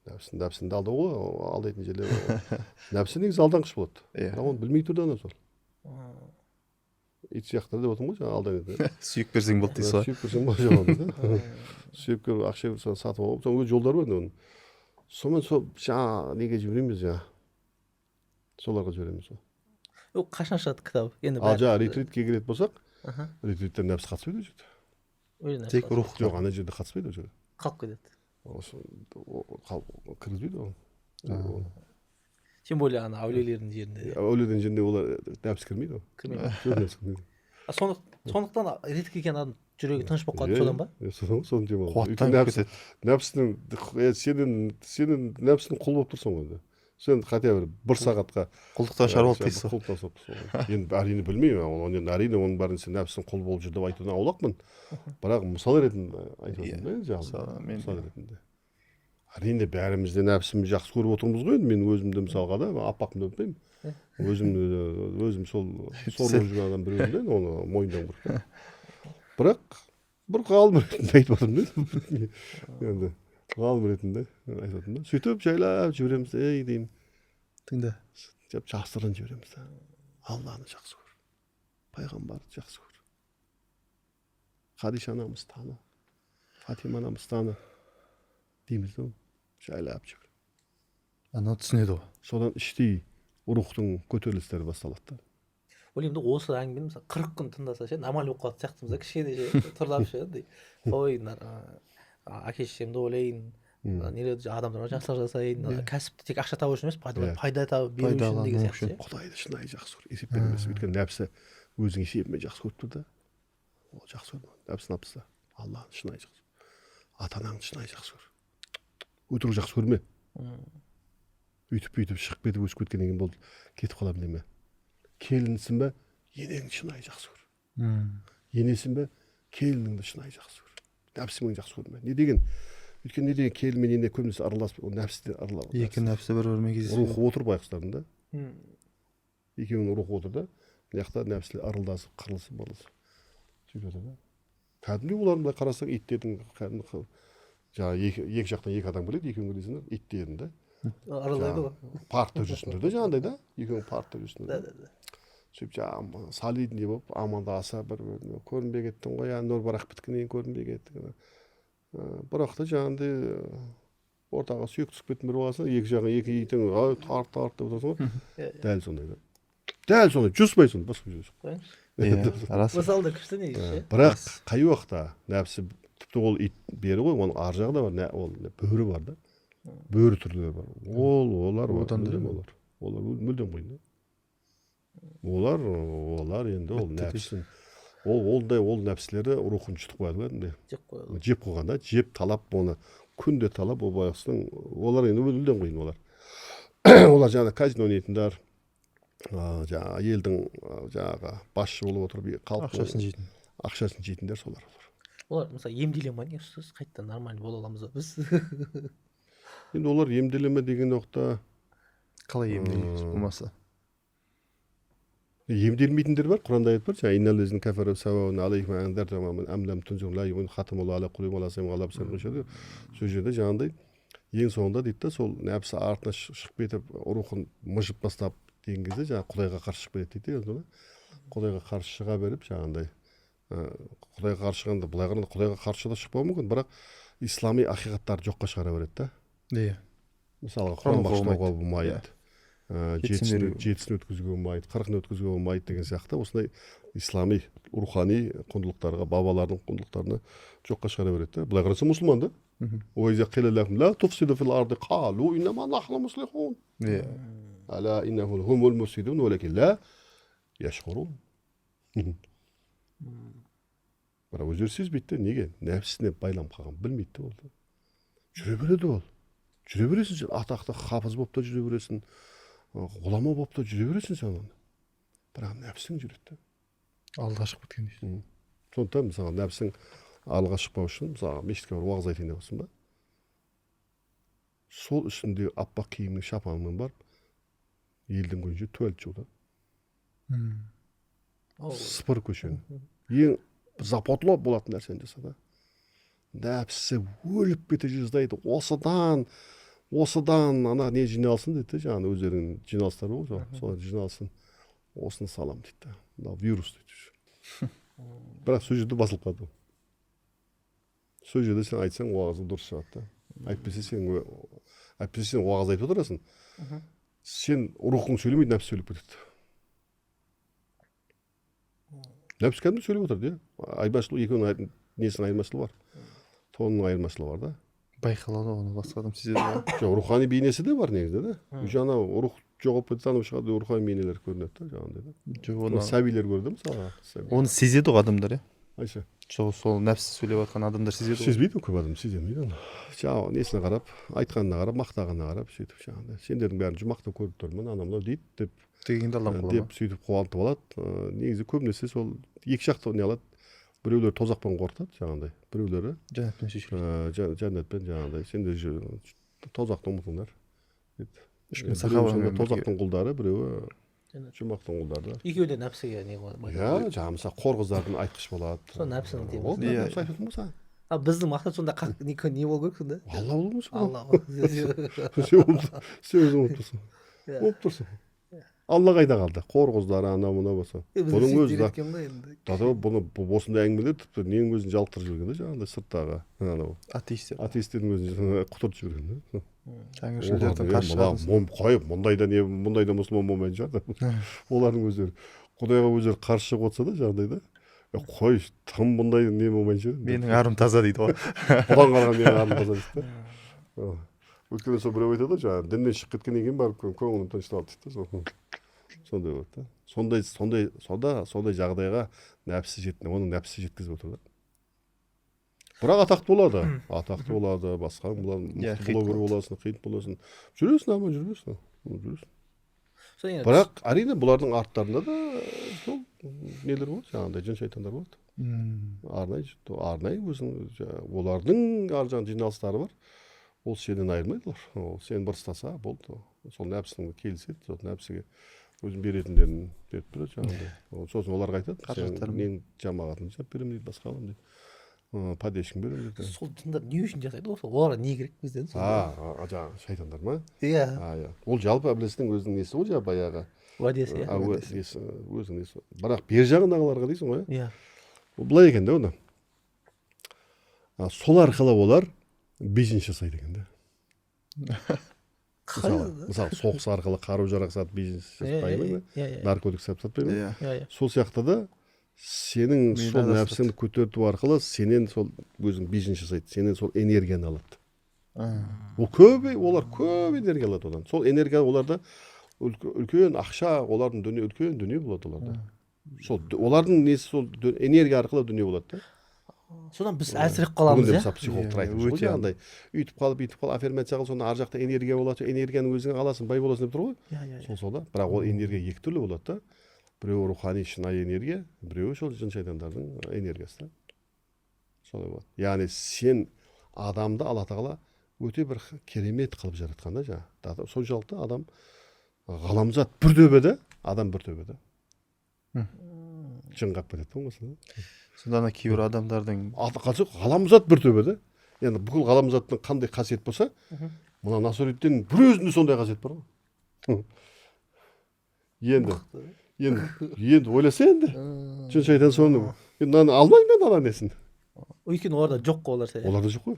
Нәпсіңді алдау ғой, алдайтын жерлер. Нәпсі негізі алданғыш болады. Бірақ оны білмей тұр да ана сол. Ит сияқты деп отырмын ғой жаңағы алдайды. Сүйек берсең болды дейсіз ғой. Сүйек берсең болды жаңағы. Сүйекке ақша сатып алып, соның өз жолдары бар оның. Сонымен сол жаңағы неге жібереміз жаңағы. Соларға жібереміз. Ол қашан шығады кітап? Енді ал жаңағы ретритке келетін болсақ, ретриттен нәпсі қатыспайды ол жерде. Тек рух. Жоқ, ана жерде қатыспайды ол жерде. Қалып кетеді. Кіргізбейді оны. Тем более ана әулиелердің жерінде. Әулиелердің жерінде олар нәпсі кірмейді ғой. Кірмейді. Сондықтан ретке келген адам жүрегі тыныш болып қалады содан ба? Содан, содан деп алады. Қуаттанып кетеді. Нәпсінің, сенің нәпсінің құл болып тұрсың ғой енді. Сен хотя бы бір сағатқа құлдықтан шығарып алды дейсіз ғой. Құлдықтан шығарып тұрсың. Енді әрине білмеймін, оны енді әрине оның бәрін сен нәпсінің құл болып жүр деп айтудан аулақпын. Бірақ мысал ретінде айтып отырмын да енді жалпы. Мысал ретінде. Әрине бәріміз де нәпсімізді жақсы көріп отырмыз ғой енді. Мен өзімді мысалға да аппақпын деп айтпаймын. Өзім сол сорлы жүрген адам біреуім де, оны мойындауым керек. Бірақ бір ғалым ретінде айтып отырмын да. Енді ғалым ретінде айтып отырмын да. Сөйтіп жайлап жібереміз, ей деймін. Тыңда. Деп жасырын жібереміз да. Алланы жақсы көр. Пайғамбарды жақсы көр. Хадиша анамыз таны, Фатима анамыз таны дейміз да. Жайлап жібер. Ана түсінеді ғой. Содан іштей рухтың көтерілістері басталады да. Ойлаймын да, осы әңгімені мысалы 40 күн тыңдаса ше, нормально болып қалатын сияқтымыз да, кішкене ше, тұрлап ше, андай. Ой, әке шешемді ойлайын, нелерді адамдарға жақсылық жасайын, кәсіпті тек ақша табу үшін емес, пайда тауып беру үшін деген сияқты. Құдайды шынайы жақсы көр, есеппен емес, өйткені нәпсі өзінің есебімен жақсы көріп тұр да. Ол жақсы көрме, нәпсі нәпсі. Алланы шынайы жақсы көр. Ата-анаңды шынайы жақсы көр. Өтірік жақсы көрме. Өйтіп бүйтіп шығып кетіп өсіп кеткеннен кейін болды, кетіп қаламын деме. Келінсің бе, енеңді шынайы жақсы көр. Енесің бе, келініңді шынайы жақсы көр. Нәпсіңді жақсы көрме. Не деген? Өйткені не деген, келін мен ене көбінесе араласып, ол нәпсіден араласып. Екі нәпсі бір-бірімен кездесіп. Рухы отыр байқұстардың да. Екеуінің рухы отыр да. Мына жақта нәпсілер араласып, қырылысып, мырылысып. Сөйтіп отыр да. Кәдімгідей олардың былай қарасаң, иттердің кәдімгі жаңағы екі жақтан екі адам келеді, екеуің келесіңдер, иттердің да. Аралайды ғой. Паркта жүрсіңдер де жаңағыдай да, екеуің паркта жүрсіңдер. Да. Сөйтіп жаңағы солидный болып амандаса бір-біріне, көрінбей кеттің ғой, нұр барақ біткеннен көрінбей кеттің. Бірақ та жаңағыдай ортаға сүйек түсіп кеттің бір болғасын, екі жағың екі итің, ай, тарт, тарт деп отырсың ғой. Дәл сондай да. Дәл сондай, 100% сондай, басқа сөз жоқ. Иә, рас. Мысалы да күшті негізі ше. Бірақ қай уақытта нәпсі, тіпті ол ит бері ғой, оның ар жағы да бар, ол бөрі бар да. Бөрі түрлері бар. Олар бар, мүлдем олар. Олар мүлдем қиын да. Олар енді ол нәпсін, ол нәпсілері рухын жұтып қояды ғой кәдімгідей. Жеп қояды. Жеп қойған да, жеп талап оны, күнде талап ол байғұстың, олар енді мүлдем қиын олар. Олар жаңағы казино ойнайтындар, жаңағы елдің жаңағы басшы болып отырып, халықтың ақшасын жейтін. Ақшасын жейтіндер солар олар. Олар мысалы емделе ма не ұстаз, қайтадан нормально бола аламыз ба біз? Енді олар емделе ме деген уақытта қалай емделеміз болмаса? Емделмейтіндер бар, Құранда аят бар. Жаңа инналлазина кафару сауаун алейхим анзартахум ам лам тунзирхум ла ю'минун хатамаллаху ала кулубихим ва ала самихим ва ала абсарихим ғишауа. Сол жерде жаңағындай ең соңында дейді да, сол нәпсі артына шығып кетіп, рухын мыжып тастап деген кезде жаңағы Құдайға қарсы шығып кетеді дейді енді. Құдайға қарсы шыға беріп жаңағындай, Құдайға қарсы шығғанда былай қарағанда Құдайға қарсы да шықпауы мүмкін, бірақ ислами ақиқаттарды жоққа шығара береді да. Иә. Мысалға Құран бағыштауға болмайды. Жетісін өткізуге болмайды, 40-ын өткізуге болмайды деген сияқты осындай ислами, рухани құндылықтарға, бабалардың құндылықтарына жоққа шығара береді да. Былай қараса мұсылман да. Бірақ өздері сезбейді де, неге? Нәпсісіне байланып қалған, білмейді де ол. Жүре береді ол. Жүре бересің сен, атақты хапыз болып та жүре бересің, ғұлама болып та жүре бересің сен оны. Бірақ нәпсің жүреді да. Алға шығып кеткен дейсің. Сондықтан мысалы нәпсің алға шықпау үшін, мысалға мешітке барып уағыз айтайын деп отырсың ба, сол үстінде аппақ киімнің шапаныңмен барып елдің көзінше туалет жу да. Сыпыр көшені. Ең западло болатын нәрсені жаса да. Нәпсі өліп кете жаздайды. Осыдан ана не жиналсын дейді де, жаңағы өздерінің жиналыстары ғой, солар жиналсын, осыны салам дейді да. Мынау вирус дейді. Бірақ сол жерде басылып қалды. Сол жерде сен айтсаң уағызың дұрыс шығады да. Әйтпесе сен уағыз айтып отырасың. Сен рухың сөйлемейді, нәпсі сөйлеп кетеді. Нәпсі кәдімгі сөйлеп отырды, иә. Айырмашылығы екеуінің несінің айырмашылығы бар. Тонның айырмашылығы бар да. Байқалады оны, басқа адам сезеді ғой. Жоқ, рухани бейнесі де бар негізінде да. Уже анау рух жоғалып кетсе, анау шығады, рухани бейнелер көрінеді да жаңағындай да. Жоқ, оны сәбилер көрді мысалға. Оны сезеді ғой адамдар, иә. Айша. Жоқ, сол нәпсі сөйлеп жатқан адамдар сезеді ғой. Сезбейді көп адам, сеземейді оны. Жаңағы несіне қарап, айтқанына қарап, мақтағанына қарап, сөйтіп жаңағындай. Сендердің бәрін жұмақтап көріп тұрмын, анау мынау дейді деп. Дегенде аллам қыла ма? Деп сөйтіп қуантып алады. Негізі көбінесе сол екі жақты не алады. Біреулер тозақпен қорқытады жаңағындай, біреулері жәннатпен шешіледі. Жәннатпен жаңағындай, сендер тозақты ұмытыңдар дейді. Біреуі тозақтың құлдары, біреуі жұмақтың құлдары. Екеуі де нәпсіге не болады. Иә, жаңағы мысалы қор қыздардың айтқыш болады. Сол нәпсінің темасы. Ол нәпсі айтып отырмын ғой саған. А біздің мақсат сонда не болу керек сонда? Алла болу керек. Алла. Сен өзің болып тұрсың. Болып тұрсың. Алла қайда қалды? Қор қыздары анау мынау болса. Бұның өзі да. Бұны осындай әңгімелер тіпті ненің өзін жалықтырып жіберген да, жаңағындай сырттағы анау атеистер. Атеистердің өзін құтыртып жіберген да. Тәңіршілдердің қарсы шығатын. Қойып, мұндайда не, мұндайда мұсылман болмайтын шығар. Олардың өздері Құдайға өздері қарсы шығып отырса да жаңағындай да. Қой, тым бұндай не болмайтын шығар. Менің арым таза дейді ғой. Бұдан қараған менің арым таза дейді да. Өйткені сол біреу айтады ғой, жаңағы діннен шығып кеткеннен кейін барып көңілім тынышталды дейді да. Сондай болады да. Сондай жағдайға нәпсі жетті, оның нәпсі жеткізіп отыр да. Бірақ атақты болады, атақты болады, басқа болады, мықты блогер боласың, хит боласың. Жүресің, аман жүресің, жүресің. Бірақ әрине бұлардың арттарында да сол нелер болады, жаңағындай жын шайтандар болады. Арнайы өзінің олардың ар жағында жиналыстары бар. Ол сенен айырмайды олар. Ол сені бір ұстаса болды. Сол нәпсіңді келіседі, сол нәпсіге өзін беретіндерін беріп тұрады жаңағындай. Сосын оларға айтады, сен менің жамағатымды жасап беремін дейді, басқа аламын дейді. Поддержканы беремін дейді. Сол жындар не үшін жасайды ғой? Оларға не керек бізден? Жаңағы шайтандар ма? Иә. Иә. Ол жалпы әблестің өзінің несі ғой, жаңағы баяғы. Уәдесі, иә. Өзінің несі. Бірақ бер жағындағыларға дейсің ғой, иә. Ол былай екен да оны. Сол арқылы олар бизнес жасайды екен да. Мысалы, соғыс арқылы қару жарақ сатып бизнес жасай ма? Наркотик сатып сатпай ма? Сол сияқты да сенің сол нәпсіңді көтерту арқылы сенен сол өзің бизнес жасайды, сенен сол энергияны алады. Ол көп, олар көп энергия алады одан. Сол энергия оларда үлкен ақша, олардың дүние, үлкен дүние болады оларда. Сол олардың несі сол энергия арқылы дүние болады да. Содан біз әлсіреп қаламыз, иә. Бүгін психологтар айтып жүр ғой, жаңағындай үйтіп қалып, бүйтіп қалып, аффирмация қыл, сонда ар жақта энергия болады, энергияны өзіңе аласың, бай боласың деп тұр ғой. Сол сол да. Бірақ ол энергия екі түрлі болады да. Біреуі рухани шынайы энергия, біреуі сол жын шайтандардың энергиясы да. Солай болады. Яғни сен адамды Алла тағала өте бір керемет қылып жаратқан да жаңағы. Соншалықты адам ғаламзат бір төбеде, адам бір төбеде. Жын қап кетеді ғой осыны. Сонда ана кейбір адамдардың ғаламзат бір төбеде. Енді бүкіл ғаламзаттың қандай қасиет болса, мына Насруттың бір өзінде сондай қасиет бар ғой. Енді ойласа енді. Жын шайтан соны. Енді мынаны алмаймын мен ана несін. Өйткені оларда жоқ қой олар. Оларда жоқ қой.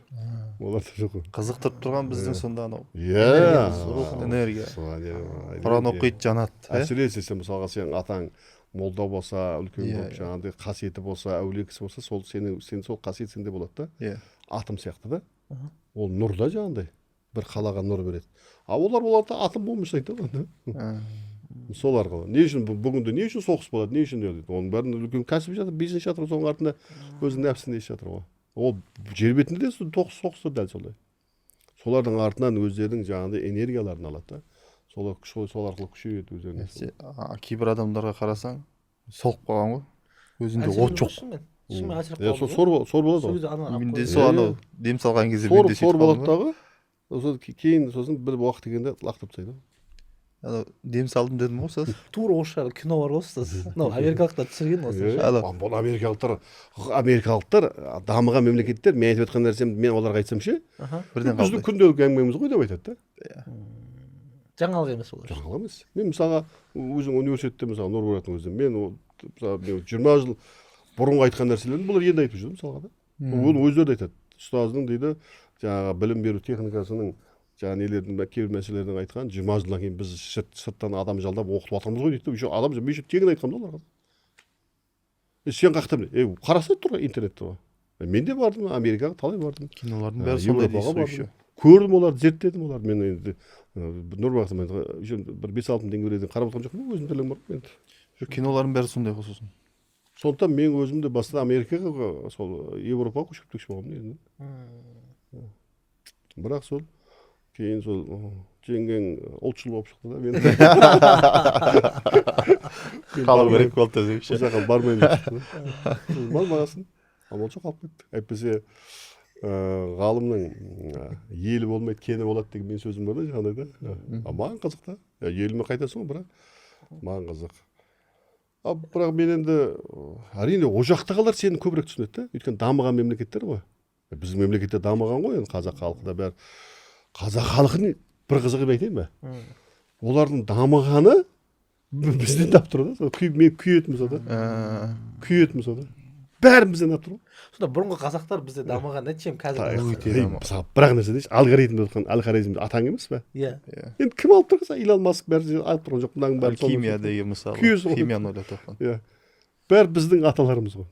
Оларда жоқ қой. Қызықтырып тұрған біздің сонда анау. Иә. Энергия. Құран оқиды, жанады. Әсіресе сен мысалға сенің атаң молда болса, үлкен болып жаңағыдай қасиеті болса, әулие кісі болса, сол сенің сен сол қасиет сенде болады да. Иә. Атом сияқты да. Ол нұр да жаңағыдай. Бір қалаға нұр береді. А олар оларда атом болмыш дейді ғой. Сол арқылы. Не үшін бүгінде не үшін соғыс болады, не үшін дейді. Оның бәрін үлкен кәсіп жатыр, бизнес жатыр, соның артында өзінің нәпсісін несі жатыр ғой. Ол жер бетінде де соғыс та дәл солай. Солардың артынан өздерінің жаңағыдай энергияларын алады да. Сол арқылы күшейеді өздерінің. Кейбір адамдарға қарасаң, солып қалған ғой. Өзінде от жоқ. Шынымен әлсіреп қалды. Сор болады ғой. Менде сол анау дем салған кезде менде сөйтіп сор болады дағы. Сосын кейін сосын бір уақыт дегенде лақтырып тастайды. Анау дем салдым дедім ғой ұстаз. Тура осы кино бар ғой ұстаз. Мынау америкалықтар түсірген осы. Бұл америкалықтар дамыған мемлекеттер, мен айтып жатқан нәрсемді мен оларға айтсам ше, бірден біздің күнделік әңгімеміз ғой деп айтады да. Жаңалық емес олар. Жаңалық емес. Мен мысалға өзім университетте, мысалы Нұрболаттың өзінде, мен мысалы 20 жыл бұрынғы айтқан нәрселерді бұлар енді айтып жүр мысалға да. Оны өздері де айтады. Ұстаздың дейді, жаңағы білім беру техникасының жаңағы нелердің кейбір мәселелердің айтқан 20 жылдан кейін біз сырттан адам жалдап оқытып жатырмыз ғой дейді. Еще адам мен еще тегін айтқанмын да оларға. Сен қаяқтан білесің? Қараса тұр интернетте. Мен де бардым, Америкаға талай бардым. Кинолардың бәрі сондай дейсіз ғой еще. Көрдім оларды, зерттедім оларды. Мен енді Нұрбақытым бір 5-6 мың теңгеге қарап отырған жоқпын, өзім тілім бар енді. Жоқ, кинолардың бәрі сондай ғой сосын. Сондықтан мен өзім де баста Америкаға, сол Еуропаға көшіп кетпекші болғанмын негізінде. Бірақ сол кейін сол жеңгең ұлтшыл болып шықты да, мен қалу керек болды десеңші. Ол жаққа бармаймын деп шықты. Бармағасын, амал жоқ қалып кеттік. Әйтпесе ғалымның елі болмайды, кені болады деген мен сөзім бар да жаңағыдай да. Маған қызық та. Еліме қайтасың ғой, бірақ маған қызық. Бірақ мен енді әрине ол жақтағылар сені көбірек түсінеді да. Өйткені дамыған мемлекеттер ғой. Біздің мемлекетте дамыған ғой енді, қазақ халқы да бәрі. Қазақ халқының бір қызығы айтайын ба? Олардың дамығаны бізден тап тұр да. Мен күйетінмін сол да. Күйетінмін сол да. Бәрі бізден тап тұр ғой. Сонда бұрынғы қазақтар бізде дамыған да, чем қазір. Мысалы, бір ақ нәрсе дейші, алгоритм деп жатқан Аль-Хорезм атаң емес пе? Иә. Енді кім алып тұр? Илон Маск бәрі алып тұрған жоқ, мынаның бәрі. Химия деген мысалы. Химияны ойлап тапқан. Иә. Бәрі біздің аталарымыз ғой.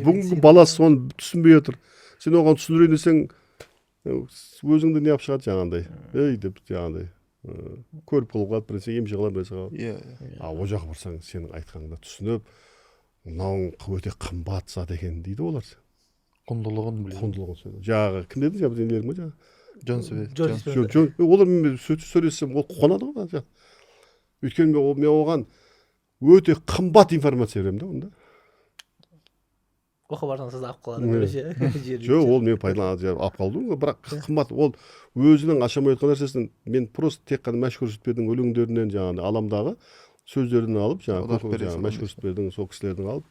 Бүгінгі баласы соны түсінбей отыр. Сен оған түсіндірейін десең, өзіңді не алып шығады жаңағындай. Ей деп жаңағындай. Көріп қылып қалады, біресе емші қылады, біресе қылады. Иә. А ол жаққа барсаң, сенің айтқаныңды түсініп, мынауың өте қымбат зат екен дейді олар. Құндылығын біледі. Құндылығын сөйледі. Жаңағы кім деді? Жаңағы нелерің ба жаңағы? Джон Свет. Джон. Олар мен сөйлессем, ол қуанады ғой. Өйткені мен оған өте қымбат информация беремін да онда. Оқып барсаң сізді алып қалады. Жоқ, ол мен пайдаланады, алып қалдым ғой, бірақ қымбат. Ол өзінің аша алмай отқан нәрсесін мен просто тек қана Мәшһүр Жүсіпбердің өлеңдерінен жаңағы аламдағы сөздерін алып, жаңағы Мәшһүр Жүсіпбердің сол кісілердің алып,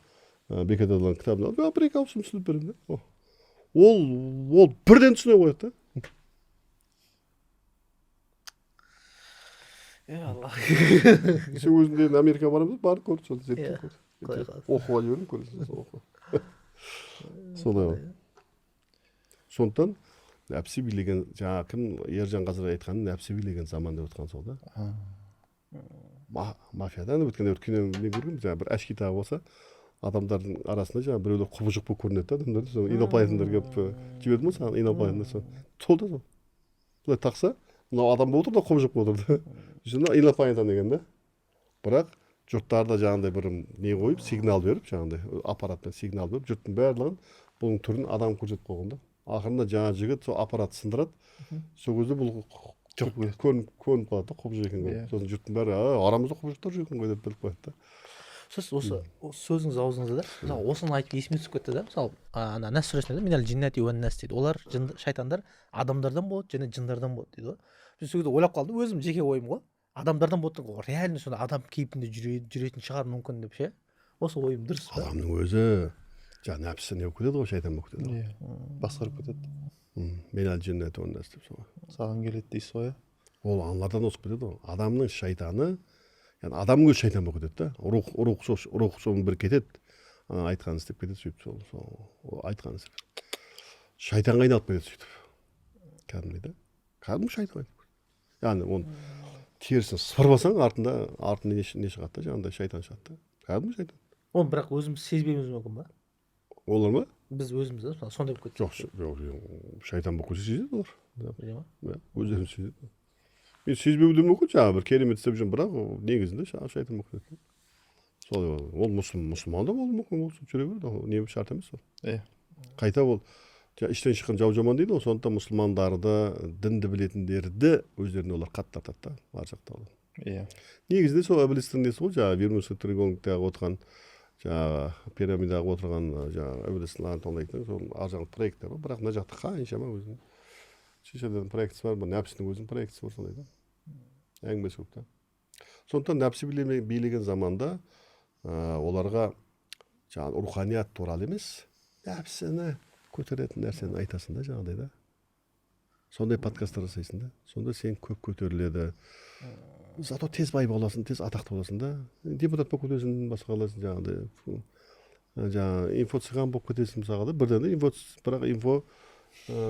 Бекет Адлан кітабын алып, бір екі ауыз түсініп беремін да. Ол бірден түсіне қояды да. Алла. Сен өзің де Америкаға барамыз, барып көр, сол зерттеп көр. Оқуға жібердім, көресің, сол оқу. Солай ол. Сондықтан нәпсі билеген, жаңағы кім Ержан қазір айтқан, нәпсі билеген заман деп отқан сол да. Мафиядан өткенде бір кино мен көргенмін, жаңағы бір әшки тағы болса, адамдардың арасында жаңағы біреулер құбыжық болып көрінеді да, адамдар сол инопланетяндар келіп жібердім ғой саған, инопланетяндар сол. Сол да сол. Былай тақса, мынау адам болып отыр да, құбыжық болып отыр да. Инопланетян деген да. Бірақ жұрттарда жаңағындай бір не қойып, сигнал беріп, жаңағындай аппаратпен сигнал беріп, жұрттың барлығын бұның түрін адам көрсетіп қойған да. Ақырында жаңа жігіт сол аппаратты сындырады. Сол кезде бұл жоқ көрініп қалады да, құбыжық екен ғой. Сосын жұрттың бәрі, арамызда құбыжықтар жүр екен ғой деп біліп қояды да. Сіз осы сөзіңіз аузыңызда да, мысалы осыны айтып есіме түсіп кетті да, мысалы ана Нас сүресінде минал джиннати уан нас дейді. Олар шайтандар адамдардан болады және жындардан болады дейді ғой. Мен сол кезде ойлап қалдым, өзім жеке ойым ғой. Адамдардан болады ғой, реально сонда адам кейпінде жүретін шығар мүмкін деп ше. Осы ойым дұрыс па? Адамның өзі жаңа нәпсі не болып кетеді ғой, шайтан болып кетеді ғой. Иә, басқарып кетеді. Минал джиннати уан нас деп солай. Саған келеді дейсіз ғой, иә? Ол аналардан озып кетеді ғой. Адамның шайтаны, яғни адамның өзі шайтан болып кетеді да. Рух соның бір кетеді. Ана айтқанын істеп кетеді, сөйтіп сол айтқанын істеп. Шайтанға айналып кетеді сөйтіп. Кәдімгідей да. Кәдімгі шайтан айналып кетеді. Яғни оны терісін сыпырмасаң артында не шығады да, жаңағыдай шайтан шығады да. Кәдімгі шайтан. Оны бірақ өзіміз сезбеуіміз мүмкін ба? Олар ма? Біз өзіміз да, сондай болып кетті. Жоқ, шайтан болып кетсе сезеді олар. Біле ма? Өздерін сезеді. Мен сезбеуі де мүмкін, жаңағы бір керемет істеп жүрмін, бірақ негізінде шайтан болып кетеді. Солай ол мұсылман да болуы мүмкін, ол жүре береді, ол не шарт емес ол. Иә. Қайта ол Іштен шыққан жау жаман дейді ғой, сондықтан мұсылмандарды, дінді білетіндерді өздеріне олар қатты тартады да, ар жақта ол. Иә. Негізінде сол ібілістің несі ғой, жаңағы Бермудский треугольниктегі отырған, жаңағы пирамидаға отырған жаңағы ібіліс лағнат, сол ар жағында проекттер бар, бірақ мына жақта қаншама өзінің шешелердің проектісі бар, нәпсінің өзінің проектісі бар, сондай да. Әңгімесі көп та. Сондықтан нәпсі билеген заманда оларға жаңағы руханият туралы емес, нәпсіні көтеретін нәрсені айтасың да жаңағыдай да. Сондай подкасттар жасайсың да. Сонда сен көп көтеріледі. Зато тез бай боласың, тез атақты боласың да. Депутат болып кетесің, басқа қыласың жаңағыдай. Жаңағы инфо-цыган болып кетесің мысалға да. Бірден инфо, бірақ инфо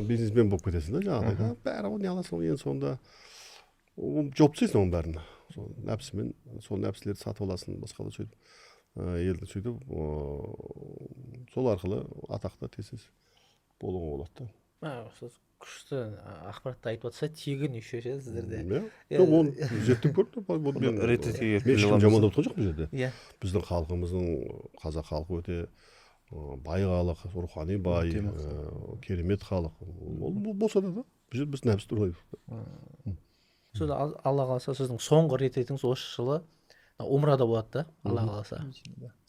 бизнесмен болып кетесің да жаңағыдай да. Бәрі не аласың енді сонда жауып тастайсың оның бәрін. Сол нәпсімен, сол нәпсілерді сатып аласың, басқа да сөйтіп елді сөйтіп сол арқылы атақты тез болуға болады да. Күшті ақпаратты айтып жатса, тегін еще ше сіздерде. Иә. Жоқ, оны зерттеп көрдім. Мен ешкім жамандап отырған жоқпын бұл жерде. Иә. Біздің халқымыздың, қазақ халқы өте бай халық, рухани бай, керемет халық. Ол болса да, бұл жерде біз нәпсі туралы айттық. Сол Алла қаласа, сіздің соңғы ретритіңіз осы жылы Умрада болады да, Алла қаласа.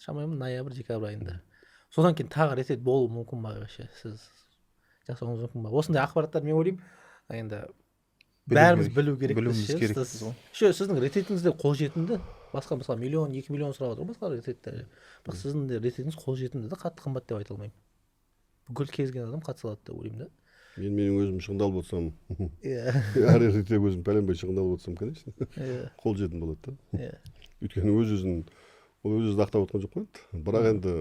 Шамамен ноябрь, декабрь айында. Содан кейін тағы ретрит болуы мүмкін ба вообще? Сіз жасауыңыз мүмкін ба? Осындай ақпараттар мен ойлаймын, енді бәріміз білу керекпіз. Еще сіздің ретритіңіз де қолжетімді. Басқа мысалы миллион, 2 миллион сұрап отыр басқа ретриттер. Бірақ сіздің де ретритіңіз қолжетімді да, қатты қымбат деп айта алмаймын. Бүкіл кез келген адам қатыса алады деп ойлаймын да. Мен менің өзім шығындалып отырсам, иә, әр ретте өзім пәленбай шығындалып отырсам, конечно, иә, қолжетімді болады да. Иә. Өйткені өз өзін, ол өз өзін ақтап отырған жоқ қой енді. Бірақ енді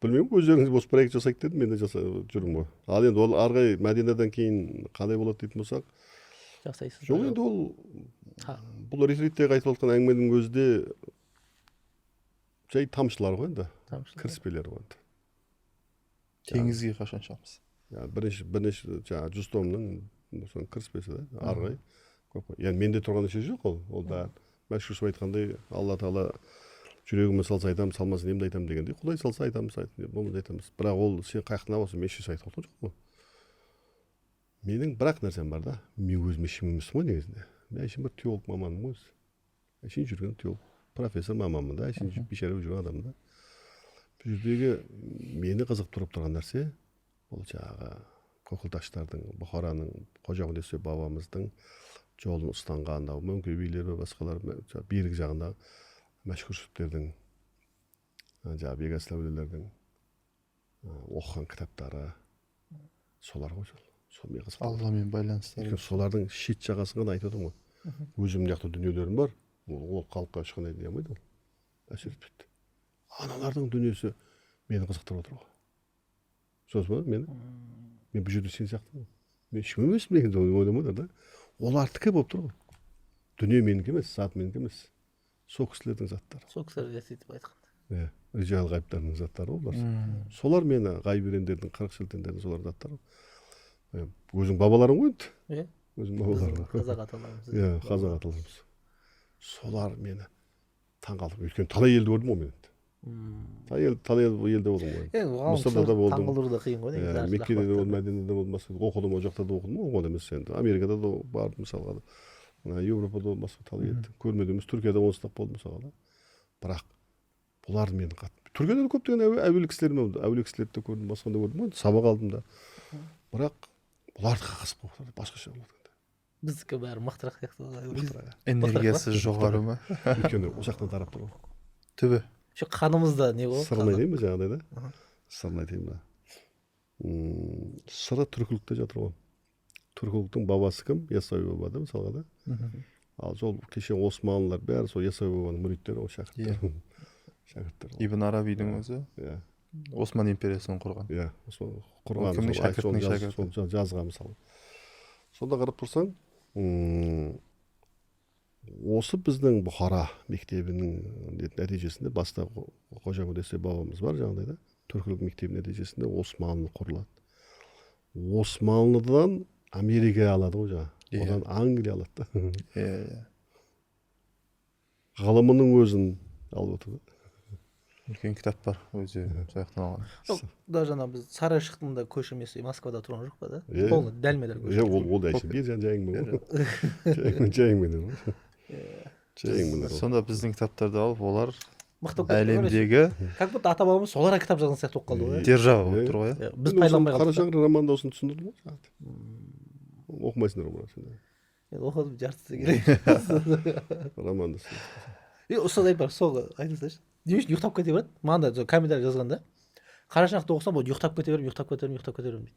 білмеймін, өздеріңіз осы проект жасайық дедім, мен де жасап жүрмін ғой. Ал енді ол ары қарай Мәдинадан кейін қандай болады дейтін болсақ, жасайсыз. Жоқ, енді ол бұл ретриттегі айтып жатқан әңгіменің өзі де жай тамшылар ғой енді, кіріспелер ғой енді. Теңізге қашан шығамыз? Бірнеше жаңағы 100 томның соның кіріспесі да, ары қарай көп қой. Яғни менде тұрған ешқандай жоқ ол. Ол да Мәшһүр айтқандай, Алла тағала жүрегіме салса айтамын, салмаса немді айтамын дегендей, Құдай салса айтамыз, болмаса айтамыз. Бірақ ол сен қаяқтан аласың, мен ешқашан айтып отырған жоқпын ғой. Менің бір-ақ нәрсем бар да, мен өзім ешкім емеспін ғой негізінде. Мен әшейін бір теолог маманмын ғой. Әшейін жүрген теолог, профессор маманмын да, әшейін бейшара жүрген адаммын да. Бұл жердегі мені қызықтырып тұрған нәрсе ол жаңағы көкілташтардың, Бұхараның, Қожа Ахмет Яссауи бабамыздың жолын ұстанған, Мөңке билер мен басқалар, бергі жағындағы мәшһүр жүсіптердің, жаңағы Бекасыл әулиелердің оқыған кітаптары солар ғой сол. Сол мен қызықтырады. Алламен байланыстары. Өйткені солардың шет жағасын ғана айтып отырмын ғой. Өзімнің жақта дүниелерім бар, ол халыққа ешқандай не алмайды, ол әсер етпейді. Аналардың дүниесі мені қызықтырып отыр ғой. Сосын ба, мені? Мен бұл жерде сен сияқтымын ғой. Мен ешкім емеспін деген ойламаңдар да. Олардікі болып тұр ғой. Дүние менікі емес, зат менікі емес. Сол кісілердің заттары. Сол кісілер сөйтіп айтқан. Иә, рижал ғайыптарының заттары олар. Солар мені ғайып ерендердің, 40 шілтендердің солардың заттары. Өзің бабаларың ғой енді. Иә. Өзің бабаларың. Қазақ аталарымыз. Иә, қазақ аталарымыз. Солар мені таңғалдырып. Өйткені талай елді көрдім ғой мен енді. Талай елде болдым ғой. Мысырда да болдым. Таңғалдыру да қиын ғой негізі. Меккеде де болдым, Мәдинеде де болдым, басқа оқыдым, ол жақта да оқыдым, оған емес енді. Америкада да бардым мысалға да. Еуропада болдым, басқа талай елді көрмедім емес, Түркияда 10 сынақ болдым мысалға да. Бірақ бұлар мені қатты. Түркияда да көптеген әуелі кісілер болды, әуелі кісілерді де көрдім, басқа да көрдім, сабақ алдым да. Бірақ бұлардікі қызық болып тұрды, басқаша болады. Біздікі бәрі мықтырақ сияқты. Энергиясы жоғары ма? Өйткені ол жақтан тарап тұр ғой. Түбі. Şu қанымызда не ғой? Сырын айтайын ба жаңағыдай да? Сырын айтайын ба? Сыры түркілікте жатыр ғой. Түркіліктің бабасы кім? Яссауи баба да мысалға да. Ал сол кеше Османлылар бәрі сол Яссауи бабаның мүриттері ғой, шәкірттері. Шәкірттері. Ибн Арабидің өзі. Иә. Осман империясын құрған. Иә, Осман құрған. Кімнің шәкіртінің шәкірті? Сол жазған мысалы. Сонда қарап тұрсаң, осы біздің Бұхара мектебінің нәтижесінде баста Қожа Ахмет Яссауи бабамыз бар жаңағыдай да, түркілік мектебінің нәтижесінде Османлы құрылады. Османлыдан Америка алады ғой жаңағы, одан Англия алады да. Иә. Ғылымының өзін алып отыр да. Үлкен кітап бар өзі сол жақтан алған. Даже ана біз Сарайшықтың да көшірмесі Москвада тұрған жоқ па да? Иә. Полный дәлме дәл Иә, ол да әшейін бер жай әңгіме ғой. Жай әңгімелер ғой. Жай әңгімелер ғой. Сонда біздің кітаптарды алып, олар мықты болып кетті ғой. әлемдегі Как будто ата бабамыз соларға кітап жазған сияқты болып қалды ғой. держава болып тұр ғой, иә. Иә, біз Мен осыны пайдаланбай Қара қалдық та. шаңырақ романында осыны түсіндірдім ғой саған. Оқымайсыңдар ғой бірақ сендер. Енді оқыдым жартысы керек. Романды. И ұстаз айтып сол айтыңыздаршы, не үшін ұйықтап кете береді? Маған да сол комментарий жазған да. Қара шаңырақты оқысам, болды, ұйықтап кете беремін, ұйықтап кете беремін, ұйықтап кете беремін дейді.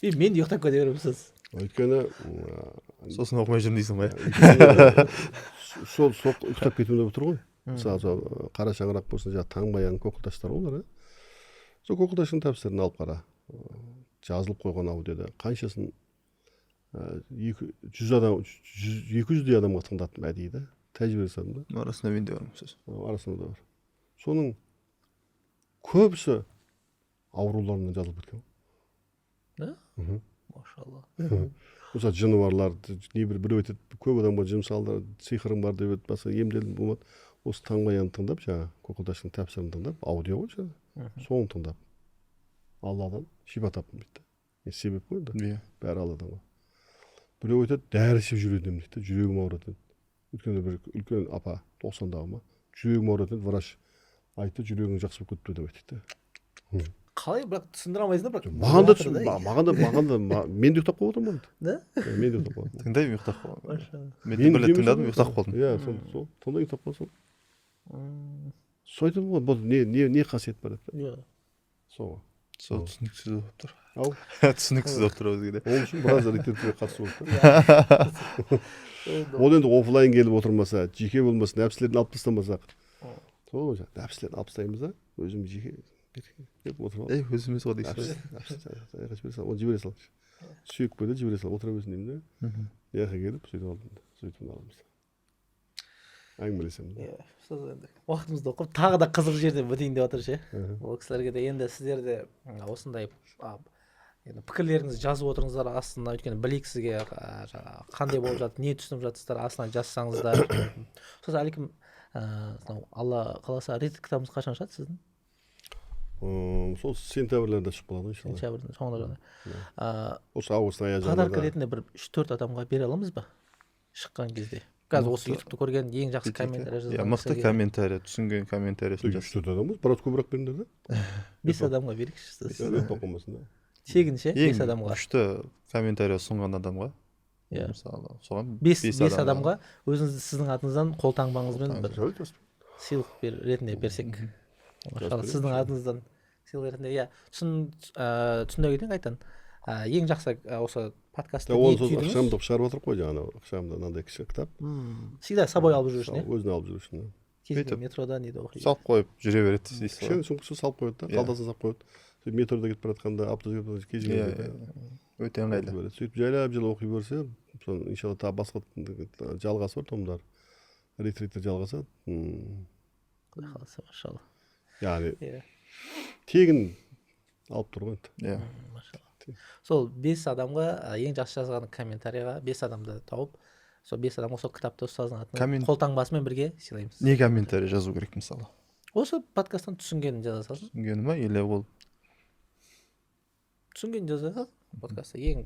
И мен де ұйықтап кете беремін ұстаз. Өйткені сосын оқымай жүрмін дейсің ғой, өйткені сол ұйықтап кетуінде болып тұр ғой. Мысалы, сол қара шаңырақ болсын, жаңағы Таңбаян, Көкқылташтар ғой олар, иә. Сол Көкқылташтың тәпсірін алып қара. Жазылып қойған аудиода қаншасын, 200 адам, 200-дей адамға тыңдаттым әдейі да. Тәжірибе жасадым да. Арасында менде бар сөз. Арасында да бар. Соның көбісі ауруларынан жазылып кеткен. Да? Мхм. Машалла. Мысалы, жыны барлар, не бір біреу айтады, көп адамға жын салды, сиқырым бар деп еді, басқа емделдім болмады. Осы Таңбаянды тыңдап, жаңағы Көкқылташтың тәпсірін тыңдап, аудио ғой жаңағы, соны тыңдап, Алладан шипа таптым дейді. Не себеп қой енді? Иә. Бәрі Алладан ғой. Біреу айтады, дәрі ішіп жүретін едім дейді, жүрегім ауыратын еді. Өткенде бір үлкен апа, 90-дағы ма, жүрегім ауыратын еді, врач айтты, жүрегің жақсы болып кетті деп айтты. Қалай, бірақ түсіндіре алмайсың да, бірақ Маған да жатыр да. маған да, мен де ұйықтап қалып отырмын ғой. Да? Иә, мен де ұйықтап қалып отырмын. Тыңдаймын, ұйықтап қаламын. Машалла. Мен де бір рет тыңдадым, ұйықтап қалдым. Иә, сол тыңдай ұйықтап қалсам. Сол айтады ғой, бұл не қасиет бар деп. Иә. Сол. Сол түсініксіз болып тұр. Ау. Түсініксіз болып тұр өзге де. Ол үшін біраз ретриттер қатысу керек та. Ол енді офлайн келіп отырмаса, жеке болмаса, нәпсілерін алып тастамасақ. Сол ғой, нәпсілерін алып тастаймыз да, өзіміз жеке деп отырып алып. Ей, өзіміз ғой дейсіз ғой. Нәпсі, жібере сал, оны жібере сал. Сүйек қой да жібере сал, отыра берсін деймін да. Жаққа келіп, сөйтіп алдым да, сөйтіп аламыз. Әңгімелесеміз. Иә, ұстаз, енді уақытымызды оқып, тағы да қызық жерден бітейін деп жатыр ше. Ол кісілерге де енді сіздер де осындай енді пікірлеріңізді жазып отырыңыздар астына, өйткені білейік сізге жаңағы қандай болып жатыр, не түсініп жатырсыздар, астына жазсаңыздар. Сосын әликім, мынау Алла қаласа ретрит кітабыңыз қашан шығады сіздің? Сол сентябрьлерде шығып қалады ғой, иншалла. Сентябрьдің соңында жаңа. Осы августтың аяғы Подарка жағында. ретінде бір 3-4 адамға бере аламыз ба? Шыққан кезде. Қазір осы Мықты. ютубты көрген ең жақсы комментарий Иә, жазған мықты кісіге комментарий, түсінген комментарийсін Үш жаз. төрт адам болса, біраз көбірек беріңдер да. 5 адамға берейікші ұстаз. Иә, өтпей қалмасын да. Тегін ше, Ең 5 адамға. күшті комментарий ұсынған адамға. Иә. Мысалы, соған 5 адамға өзіңіз сіздің атыңыздан қолтаңбаңызбен бір Жарайды, бас. сыйлық ретінде берсек. Машалла, сіздің атыңыздан сыйлық ретінде, иә. Түсіндіре кетейін қайтадан. Ең жақсы осы подкастты Оны не сол түйдіңіз? ықшамдап шығарып жатырмық қой жаңағы, ықшамда мынандай кіші кітап. Всегда с собой алып жүру үшін, иә? Өзіне алып жүру үшін, иә. Кезінде Бүйтіп. метрода неде оқиды. Салып қойып жүре береді дейсіз ғой. Кішкене сумкасы салып қояды да, Иә. қалтасына салып қояды. Сөйтіп метрода кетіп бара жатқанда, автобуста кетіп бара жатқанда, кез Иә, келген жерде иә, өте ыңғайлы. береді. Сөйтіп жайлап жайлап оқи берсе, соны иншалла тағы басқа жалғасы бар томдар. Ретриттер жалғасады. Құдай қаласа, машалла. Яғни Иә. тегін алып тұр ғой енді. Иә. Машалла. Сол 5 адамға ең жақсы жазған комментарийға 5 адамды тауып, сол 5 адамға сол кітапты ұстаздың атынан қолтаңбасымен бірге сыйлаймыз. Не комментарий жазу керек мысалы? Осы подкасттан түсінгенін жаза салсын. Түсінгені ма или ол Түсінгенін жаза салсын. Подкастта ең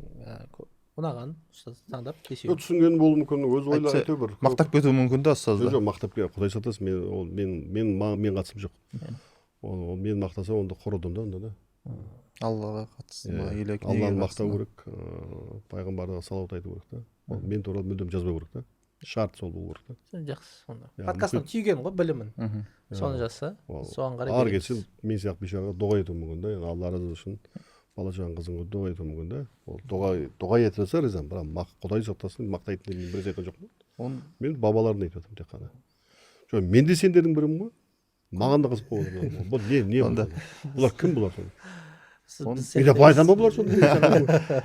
ұнаған ұстаз таңдап бесеу. Жоқ, түсінгені болуы мүмкін, өз ойлары Айтса, әйтеуір бір. Мақтап кетуі мүмкін да ұстазды. Жоқ, мақтап кет, Құдай сақтасын, мен ол мен мен мен қатысым жоқ. Ол мен мақтаса, онда құрыдым да онда да. Аллаға қатысты ма или неге Алланы қатысты мақтау ма? керек, пайғамбарға салауат айту керек та. Ол мен туралы мүлдем жазбау керек та. Шарт сол болу керек та. Жақсы сонда. Иә, Подкасттан түйген ғой білімін. Соны жазса, соған қарай Ары береміз. кетсе мен сияқты бейшараға дұға етуі мүмкін да. Енді Алла разы болсын, бала шағаң қызыңға дұға етуі мүмкін да. Ол дұға етіп жатса ризамын, бірақ Құдай сақтасын, мақтайтын деп мен бір рет айтқан жоқпын. Мен бабаларын айтып жатырмын тек қана. Жоқ, мен де сендердің бірімін ғой. Маған да қызық болып отыр. Бұл не Онда. бұл? Бұлар кім бұлар сонда? Сіз Оны- біз Мен де сияқты былай айтамын ба бұлар сонда?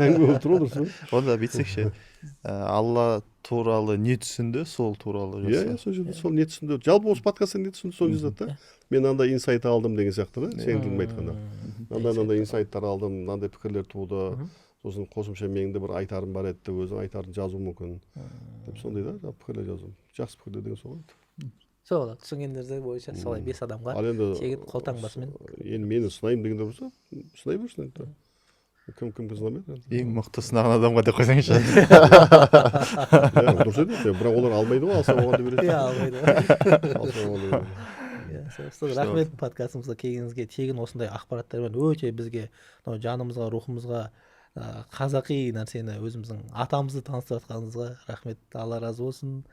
Әңгіме болып тұр ғой, дұрыс па? Онда бүйтсек ше, Алла туралы не түсінді, сол туралы Иә, жазса. иә, сол жерде сол не түсінді. Жалпы осы подкасттан не түсінді, соны жазады да. Мен андай инсайт алдым деген сияқты да, сенің тіліңмен айтқанда. Мынандай инсайттар алдым, мынандай пікірлер туды. Сосын қосымша менің де бір айтарым бар еді, өзің айтарын жазу мүмкін. Деп сондай да, жалпы пікірлер жазу. Жақсы пікірлер деген сол ғой. Сол түсінгендерде бойынша солай 5 адамға Ал енді тегін қолтаңбасымен. Енді мені сынаймын дегендер болса, сынай берсін енді. Кім кімге сынамайды енді? Ең мықты сынаған адамға деп қойсаңызшы. Иә, дұрыс айтады, бірақ олар алмайды ғой, алса оған да береді. Иә, алмайды. Алса оған да береді. Иә, ұстаз, рахмет подкастымызға келгеніңізге. Тегін осындай ақпараттармен өте бізге, мынау жанымызға, рухымызға қазақи нәрсені, өзіміздің атамызды таныстырып жатқаныңызға рахмет, Алла разы болсын.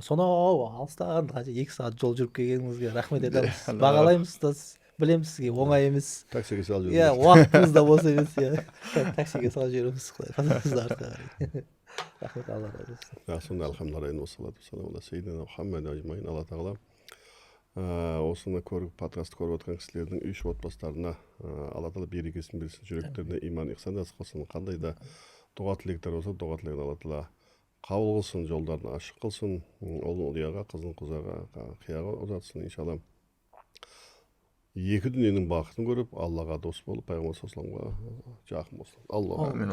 Сонау алыстан қанша 2 сағат жол жүріп келгеніңізге рахмет айтамыз, бағалаймыз, ұстаз. Білеміз, сізге оңай емес. Таксиге салып Иә, жіберіңіз. Уақытыңыз да бос емес, иә, таксиге салып жібереміз, құдай қаласа, артқа қарай. Рахмет, Алла разы болсын. Сонда алхамдулилlah, уассалату вассаламу аля сейидина Мұхаммад ажмаин. Алла тағала осыны көріп, подкастты көріп отырған кісілердің үй іші, отбасыларына Алла тағала берекесін берсін, жүректеріне иман, ихсан нәсіп қылсын. Қандай да дұға тілектер болса, дұға тілегін Алла тағала қабыл қылсын, жолдарын ашық қылсын, ұлын ұлияға, қызын құзаға, қияға ұзатсын, иншалла. Екі дүниенің бақытын көріп, Аллаға дос болып, пайғамбар саллаллаху алейхи жақын болсын. Аллаху Амин.